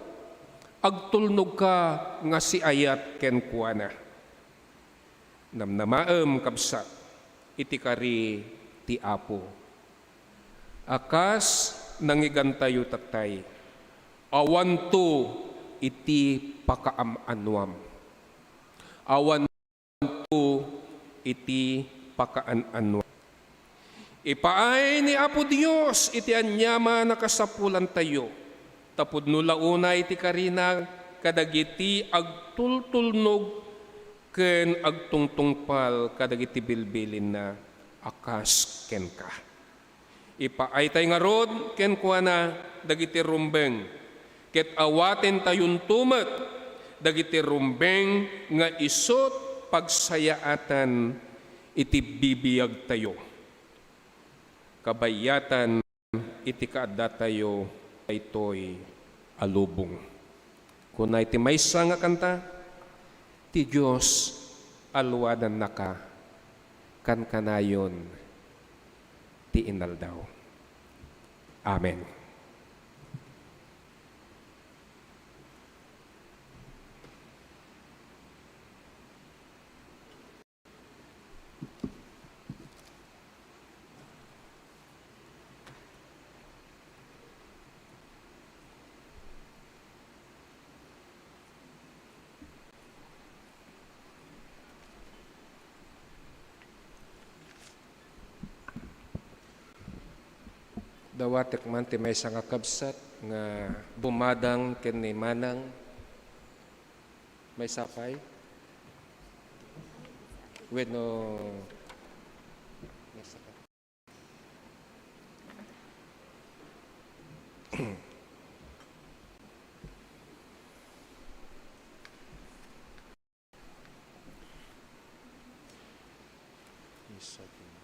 agtulnogka nga siayat kenkuana. Namnamaem, kabsat, iti kari ti Apo. A kas nangigantayo tattay, awanto iti pakaam-anuam. Awanto iti pakaan-anuam. Ipaay ni Apo Dios iti aniaman a kasapulantayo, ta pudno la unay ti karina kadagiti agtultulnog ken agtungtungpal kadagiti bilbilinna a kas kenka. Ipaaytay ngarud kenkuana dagiti rumbeng, ket awatentayonto met dagiti rumbeng nga isut' pagsayaatan iti bibiagtayo. Kabayatan iti kaaddatayo daytoy a lubong. Kuna iti maysa nga kanta, "Ti Dios aluadannaka, kankanayon ti inaldaw." Amen. Dawatek man ti maysa nga kabsat nga bumadang ken ni Manang. Maysa pay? Wenno maysa pay? Isa, dua.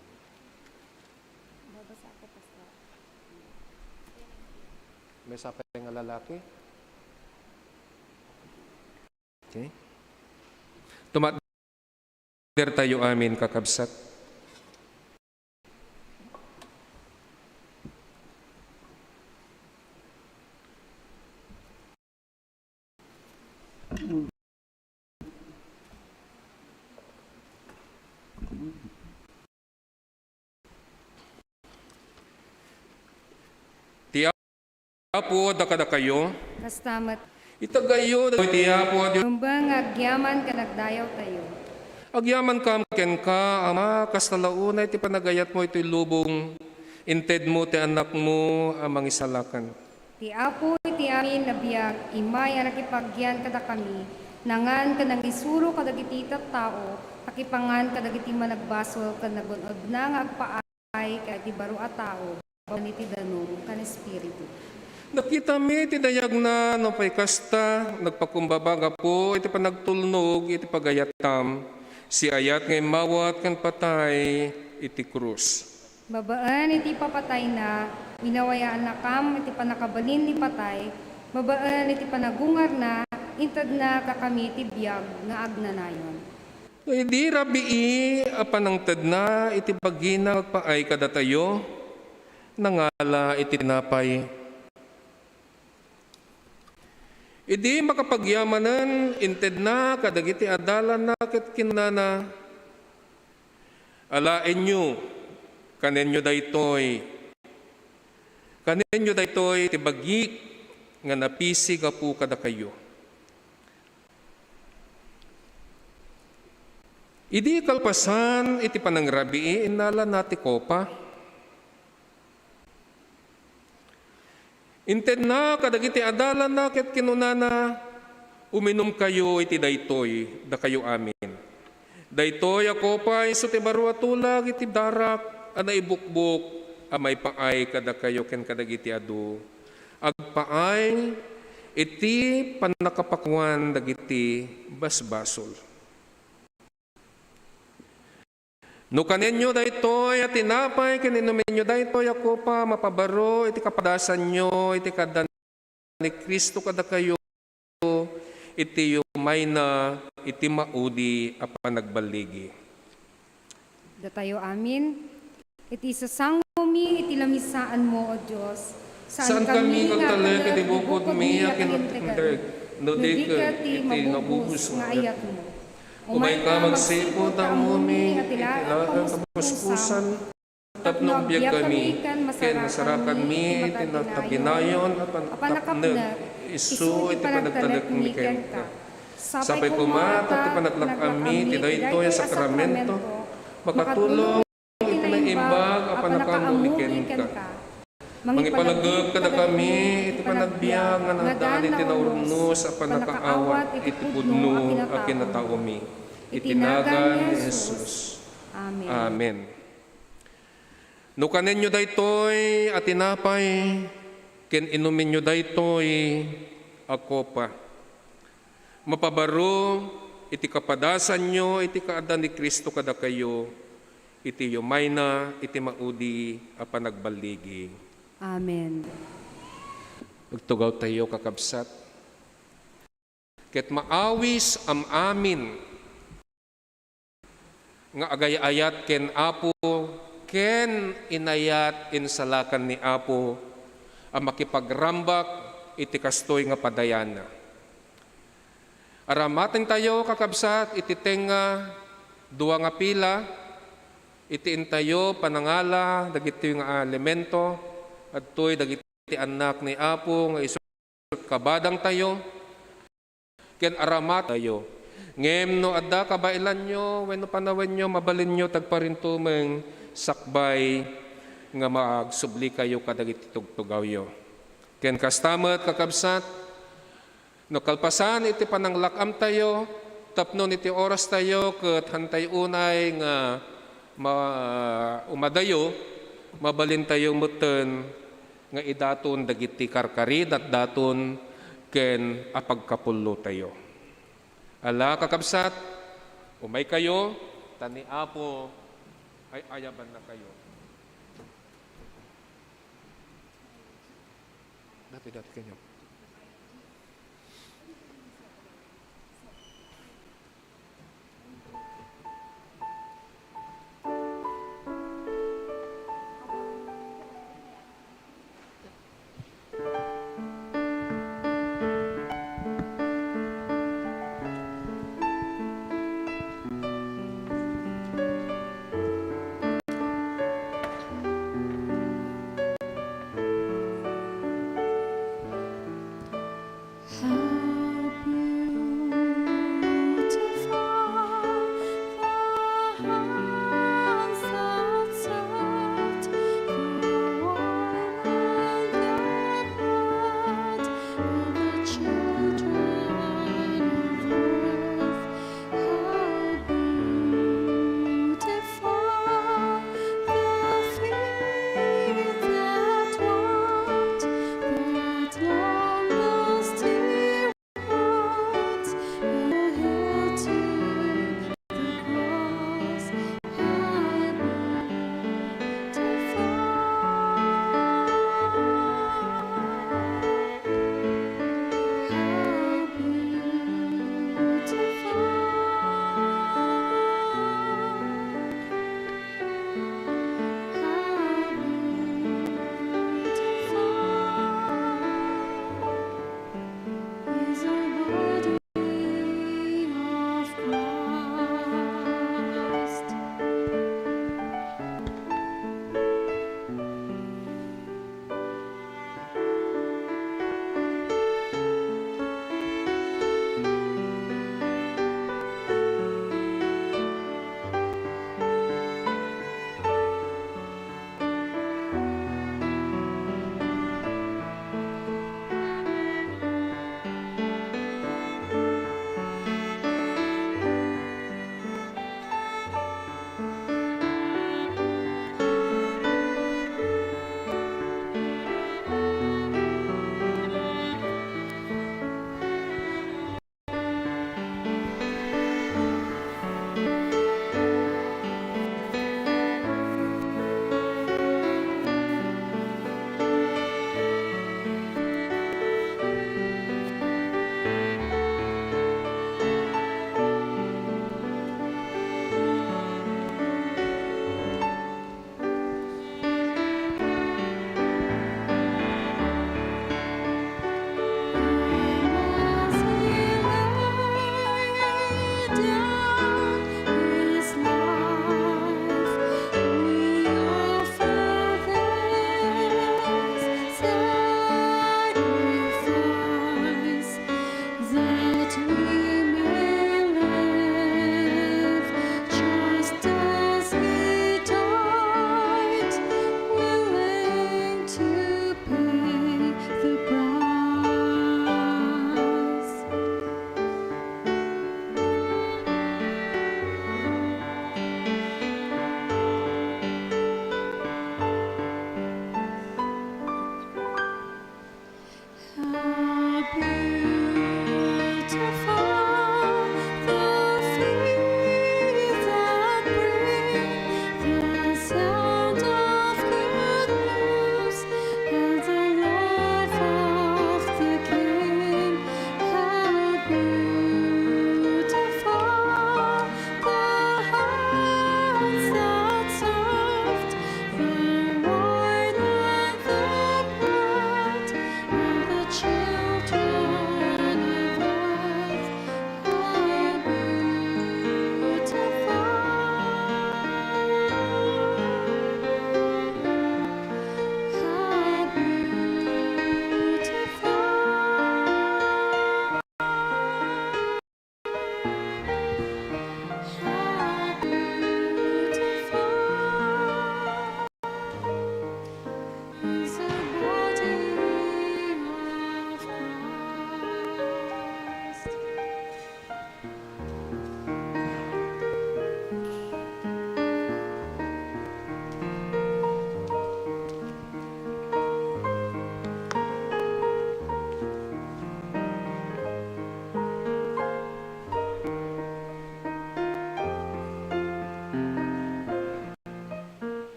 Babasa ako, Pastor. Maysa pay nga lalaki? Okay. Tumatder tayo amin, kakabsat. Ti Apo adda kadakayo. Kasta met. Itagayo ti Apo a Dios. Rumbeng nga agyaman ken agdayawtayo. Agyaman kam kenka, Ama, kasta la unay ti panagayatmo iti lubong, intedmo ti Anakmo a Mangisalakan. Ti Apo iti amin a biag, immay a nakipagyan kadakami, nangan ken nangisuro kadagiti tattao, nakipangan kadagiti managbasol ken nagun-odna nga agpaay kadagiti baro a tao. babaen iti danum ken espiritu. Nakitami ti dayagna, nupay kasta, nagpakumbaba gapu iti panagtulnog iti pagayatam, siayat nga immawat ken patay iti krus. Babaen iti ipapatayna, binabayaannakam iti pannakabalin ni patay, babaen iti panagungarna, intedna kadakami ti biag nga agnanayon. Idi rabii a panangtedna iti bagina nga agpaay kadatayo, nangala iti tinapay. Idi makapagyamanen, intedna kadagiti adalanna ket kinunana, "Alaenyo, kanenyo daytoy. Kanenyo daytoy ti bagik nga napisi gapu kadakayo." Idi kalpasan iti panangrabii, innalana ti kopa. Intedna kadagiti adalanna ket kinunana, "Uminumkayo iti daytoy, dakayo amin. Daytoy a kopa isu ti baro a tulag iti darak a naibukbok a maipaay kadakayo ken kadagiti adu. Agpaay iti pannakapakuan dagiti basbasol." No kanenyo daytoy a tinapay ken inumenyo daytoy a kopa, mapabaro iti kapadasanyo iti kaaddaan ni Cristo kadakayo iti yumayna iti maudi a panagballigi. Datayo amin, iti sasangomi iti lamisaanmo, O Dios, saankami nga agtalek iti bukodmi a kinatindeg, no di ket iti mabubos nga ayatmo. Umayka magsipud ta ammomi iti laeng kapuspusan, tapno agbiagkami ken masarakanmi iti natabinayon a panakapnek isu iti panagtalekmi kenka. Sapay koma ta ti panaglak-ammi ti daytoy a sakramento makatulong iti naimbag a pannakaammomi kenka. Mangipalagip kadakami iti panagbiag nga naaddaan iti naurnos a pannakaawat iti pudno a kinataomi. Iti nagan ni Jesus. Amen. No kanenyo daytoy a tinapay ken inumenyo daytoy a kopa, mapabaro iti kapadasanyo iti kaaddaan ni Cristo kadakayo iti yumayna iti maudi a panagballigi. Amen. Agtugawtayo, kakabsat. Ket maawis am-amin nga agay-ayat ken Apo, ken inayat insalakan ni Apo a makipagrambak iti kastoy nga padayanna. Aramatentayo, kakabsat, iti tengnga dua nga pila, iti intayo panangala dagitoy nga elemento, adtoy dagiti annak ni Apo nga isu kabadangtayo, ken aramatayo. Ngem no adda kabaelanyo wenno panawenyo, mabalinyo ti agparintumeng sakbay nga magsubli kayo kadagiti tugtugawyo. Ken kasta met, kakabsat, no kalpasan iti pananglak-amtayo, tapno iti orastayo ket hantay unay nga ma-, umadayo, mabalintayo metten nga idaton dagiti karkari datdaton ken a pagkapullotayo. Ala, kakabsat, umaykayo, ta ni Apo ay ayabannakayo. Dati, dati kanyo.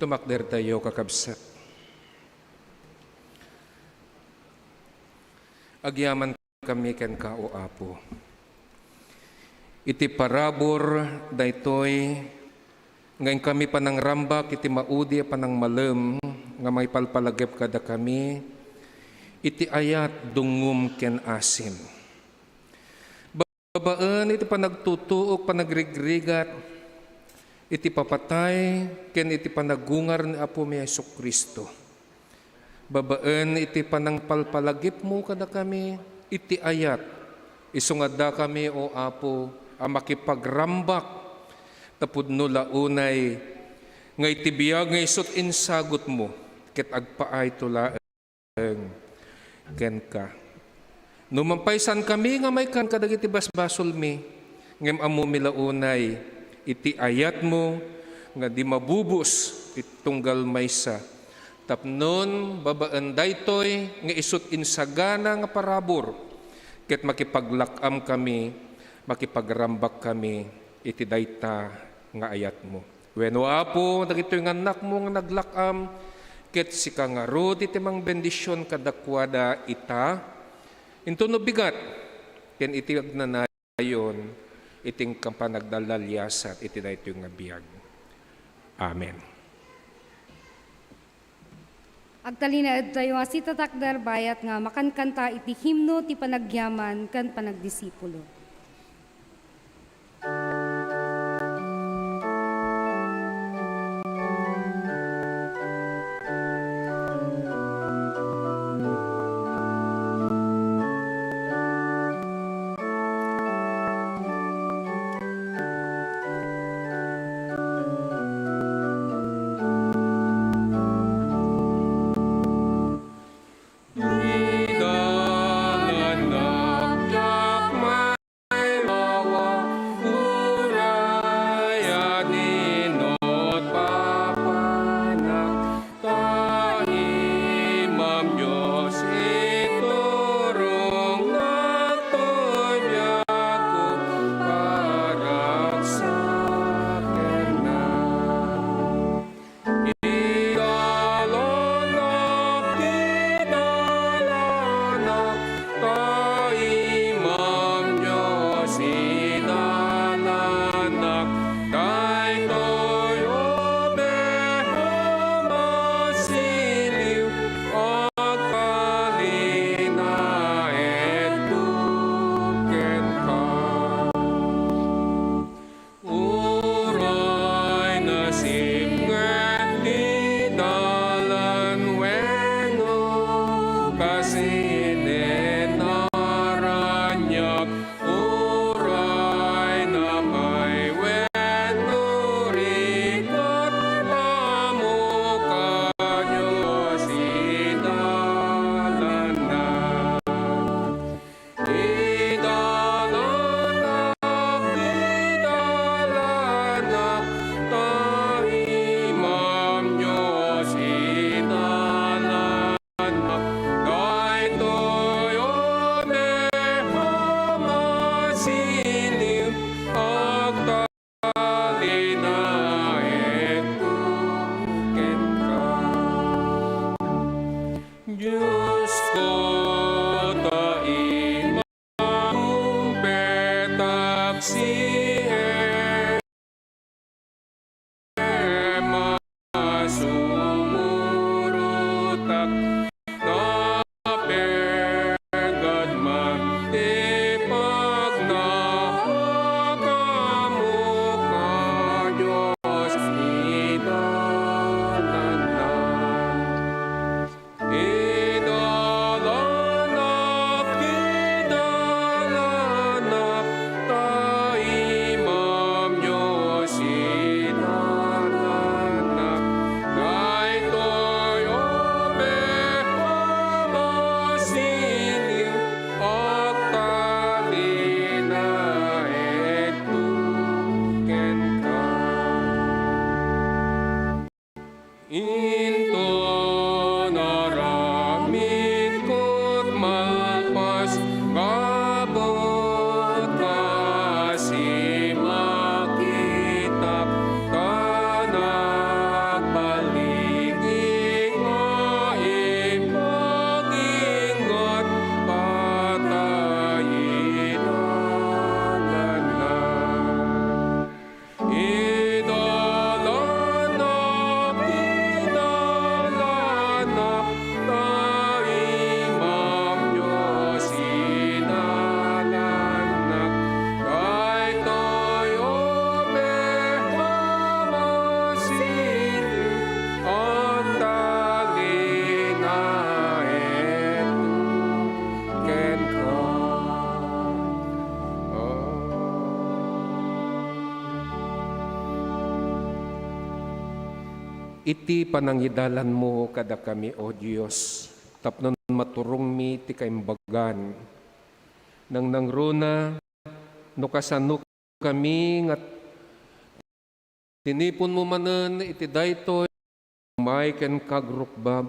Tumakdertayo, kakabsat. Agyaman kami kenka, O Apo. Iti parabur daytoy nga inkami panangrambak iti maudi a panangmalem nga mangipalpalagip kadakami iti ayat, dungngom ken asim. Babaen iti panagtutuok, panagrigrigat iti papatay ken iti panagungar ni Apomi Jesu-Cristo. Babaen iti panangpalpalagipmo kadakami iti ayat, isu nga addakami, O Apo, a makipagrambak, ta pudno la unay nga iti biag nga isut' insagutmo ket agpaayto laeng kenka. No mampaysaankami nga maikkan kadagiti basbasolmi, ngem ammomi la unay iti ayatmo nga di mabubos iti tunggal maysa, tapnon babaen daytoy nga isut' insagana nga parabur, ket makipaglak-amkami, makipagrambak kami iti dayta nga ayatmo. Wen, O Apo, dagitoy nga annakmo nga naglak-am, ket sika ngarud iti mangbendision kadakuada ita, intono bigat, ken iti agnanayon, iti inka panagdalaliasat iti daytoy nga biag. Amen. Agtalinaedtayo nga sitatakder bayat nga makankanta iti himno ti panagyaman ken panagdisipulo. Ta Imam Dios, iturongnak toy biagko, paragsak kennak. Idalanak, idalanak, ta Imam Dios, idalanak, daytoy obeha masiliw, agtalinaedto kenka. Uray nasipnget ti dalan wenno kasinen a raniag, uray napay wenno rigat, ammok a Dios idalanak. Idalanak, idalanak, ta Imam Dios idalanak. Daytoy obeha masiliw, agtalinaedto kenka. Diosko, ta imatungpetak, siem a sumurotak, napigad man ti pagnaak, ammok a Dios idalanak. Idalanak, idalanak, ta Imam Dios idalanak. Daytoy obeha masiliw, agtalinaedto kenka. Inton aramidko malpas, gapu ta simakitak, ta nagbalin Iti panangidalanmo kadakami, O Dios, tapno maturongmi ti kaimbagan. Nangnangruna no kasano kami nga tiniponmo manen iti daytoy, umay ken kagrukbab,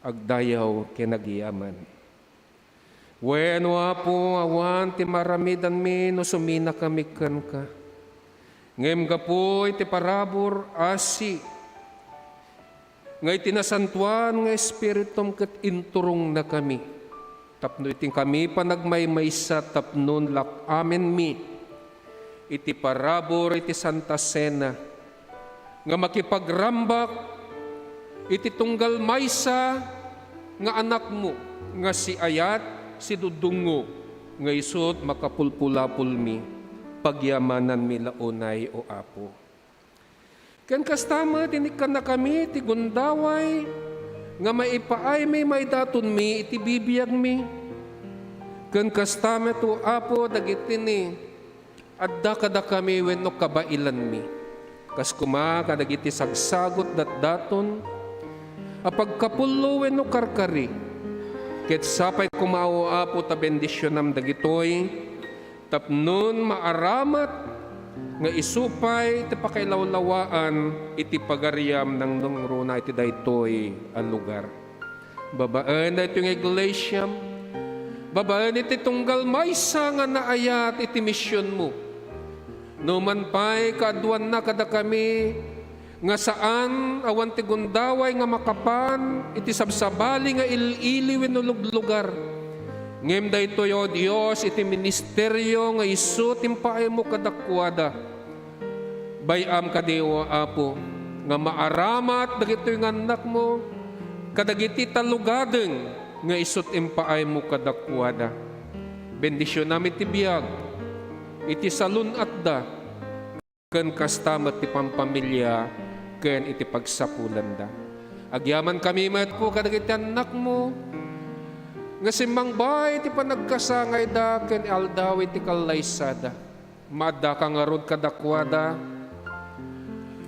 agdayaw ken agyaman. Wen, O Apo, awan ti maaramidanmi no suminakami kenka. Ngem gapu iti parabur, asi, nga iti nasantoan nga Espiritum ket inturongnakami, tapno iti kami panagmaymaysa tapno lak-amenmi iti parabur iti Santa Cena, nga makipagrambak iti tunggal maysa nga Anakmo nga siayat, sidudungngo, nga isut' makapulpulapolmi, pagyamananmi la unay, O Apo. Ken kasta met, inikkannakami ti gundaway nga maipaaymi maidatonmi iti bibiagmi. Ken kasta met, O Apo, dagiti ni adda kadakami wenno kabailanmi, kas koma kadagiti sagsagut datdaton a pagkapullo wenno karkari. Ket sapay koma, O Apo, ta bendisionam dagitoy, tapnon maaramat nga isu pay ti pakailawlawaan iti Pagariam nangnangruna iti daytoy a lugar. Babaen daytoy nga iglesiam, babaen iti tunggal maysa nga naayat iti misionmo. Numan pay kaaduanna kadakami nga saan awan ti gundaway nga makapan iti sabsabali nga il-ili wenno luglugar. Ngem daytoy, O Dios, iti ministerio nga isu ti impaaymo kadakuada. Bay-am kadi, O Apo, nga maaramat dagitoy nga annakmo kadagiti tallogadeng nga isu ti impaaymo kadakuada. Bendisionam iti biag, iti salun-atda, ken kasta met ti pampamilia ken iti pagsapulanda. Agyamankami met, Apo, kadagiti annakmo nga simmangbaay iti panagkasangayda ken aldaw iti kallaysada. Maaddaka ngarud kadakuada.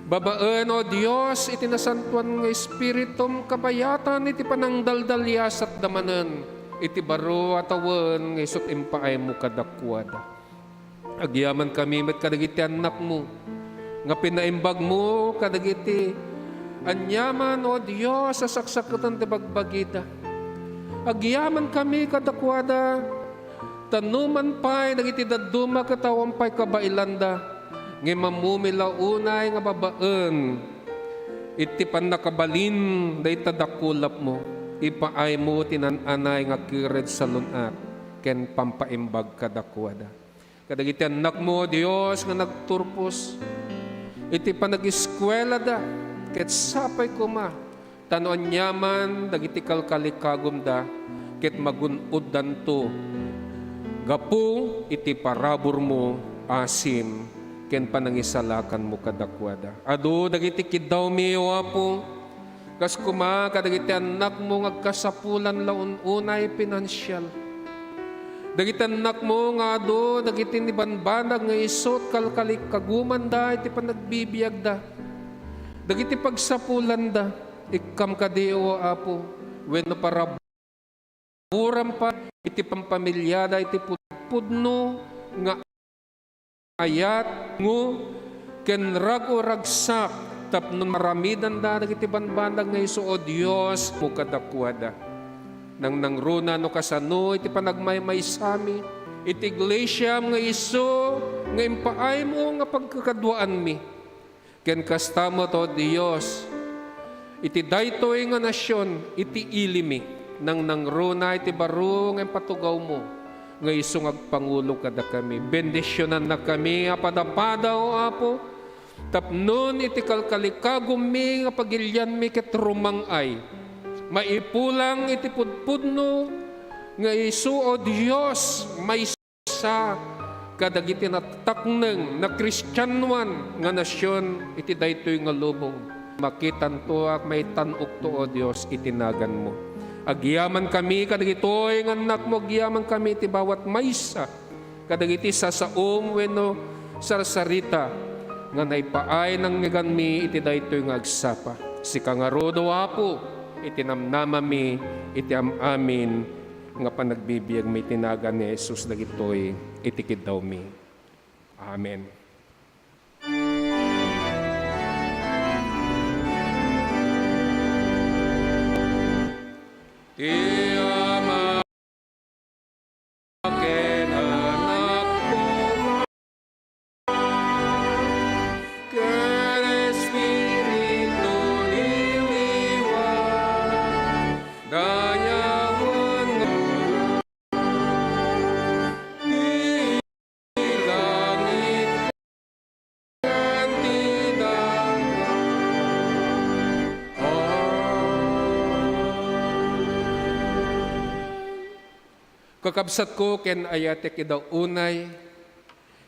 Babaen, O Dios, iti nasantoan nga Espiritum, kabayatan iti panangdaldaliasatda manen iti baro a tawen nga isu ti impaaymo kadakuada. Agyamankami met kadagiti annakmo nga pinaimbagmo kadagiti aniaman, O Dios, a saksaketen ti bagbagida. Agyamankami kadakuada, ta numan pay dagiti dadduma ket awan pay kabailanda, ngem ammom la unay nga babaen iti pannakabalin dayta dakulapmo, ipaaymo ti naan-anay nga kired salun-at ken pampaimbag kadakuada. Kadagiti annakmo, Dios, nga nagturpos iti panagiskuelada, ket sapay koma ta no aniaman dagiti kalkalikagumda, ket magun-oddanto gapu iti paraburmo, asim, ken panangisalakanmo kadakuada. Adu dagiti kiddawmi, O Apo, kas koma kadagiti annakmo nga agkasapulan la un-unay pinansial. Dagiti annakmo nga adu dagiti nibanbanag nga isu ti kalkalikagumanda iti panagbibiagda. Dagiti pagsapulanda, ikkam kadi, O Apo, wenno paraburam pay iti pampamiliada iti pudpudno nga ayat, ngo, ken rag-o ragsak tapno maramidanda dagiti banbanag nga isu, O Dios, mo kadakuada. Nangnangruna no kasano iti panagmaymaysami iti iglesiam nga isu nga impaaymo nga pagkakaduaanmi. Ken kasta met, O Dios, iti daytoy nga nasion, iti ilimi, nangnangruna iti baro nga impatugawmo nga isu nga agpangulo kadakami. Bendisionannakami a padapada, O Apo, tapnon iti kalkalikagummi nga pagilianmi ket rumang-ay maipulang iti pudpudno nga isu, O Dios, maysa kadagiti natakneng, nakristianoan nga nasion iti daytoy nga lubong. Makitanto a maitan-okto, O Dios, iti naganmo. Agyamankami kadagitoy nga annakmo, agyamankami iti bawat maysa kadagiti sasaom wenno sarsarita nga naipaay nangngegami iti daytoy nga agsapa. Sika ngarud, O Apo, iti namnamami iti am-amin nga panagbibiagmi iti nagan ni Jesus dagitoy iti kiddawmi. Amen. Ti Ama ken Anak ken Espiritu ti liwat, dayawen nga ti langit ken ti daga. Amen. Kakabsatko ken ayatek ida unay,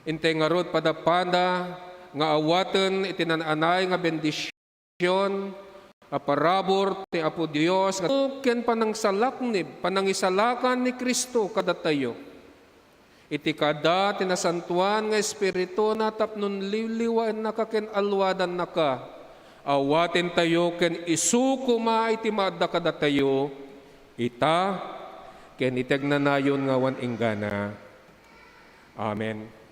intay ngarud padapada nga awaten iti naan-anay nga bendision a parabur ti Apo Dios nga ken panangsalaknib, panangisalakan ni Cristo kadatayo. Iti kada ti Nasantoan nga Espirituna tapno liwliwaennaka ken alluadannaka, awatentayo ken isu koma iti maadda kadatayo, ita ken iti agnanayon nga awan inggana. Amen.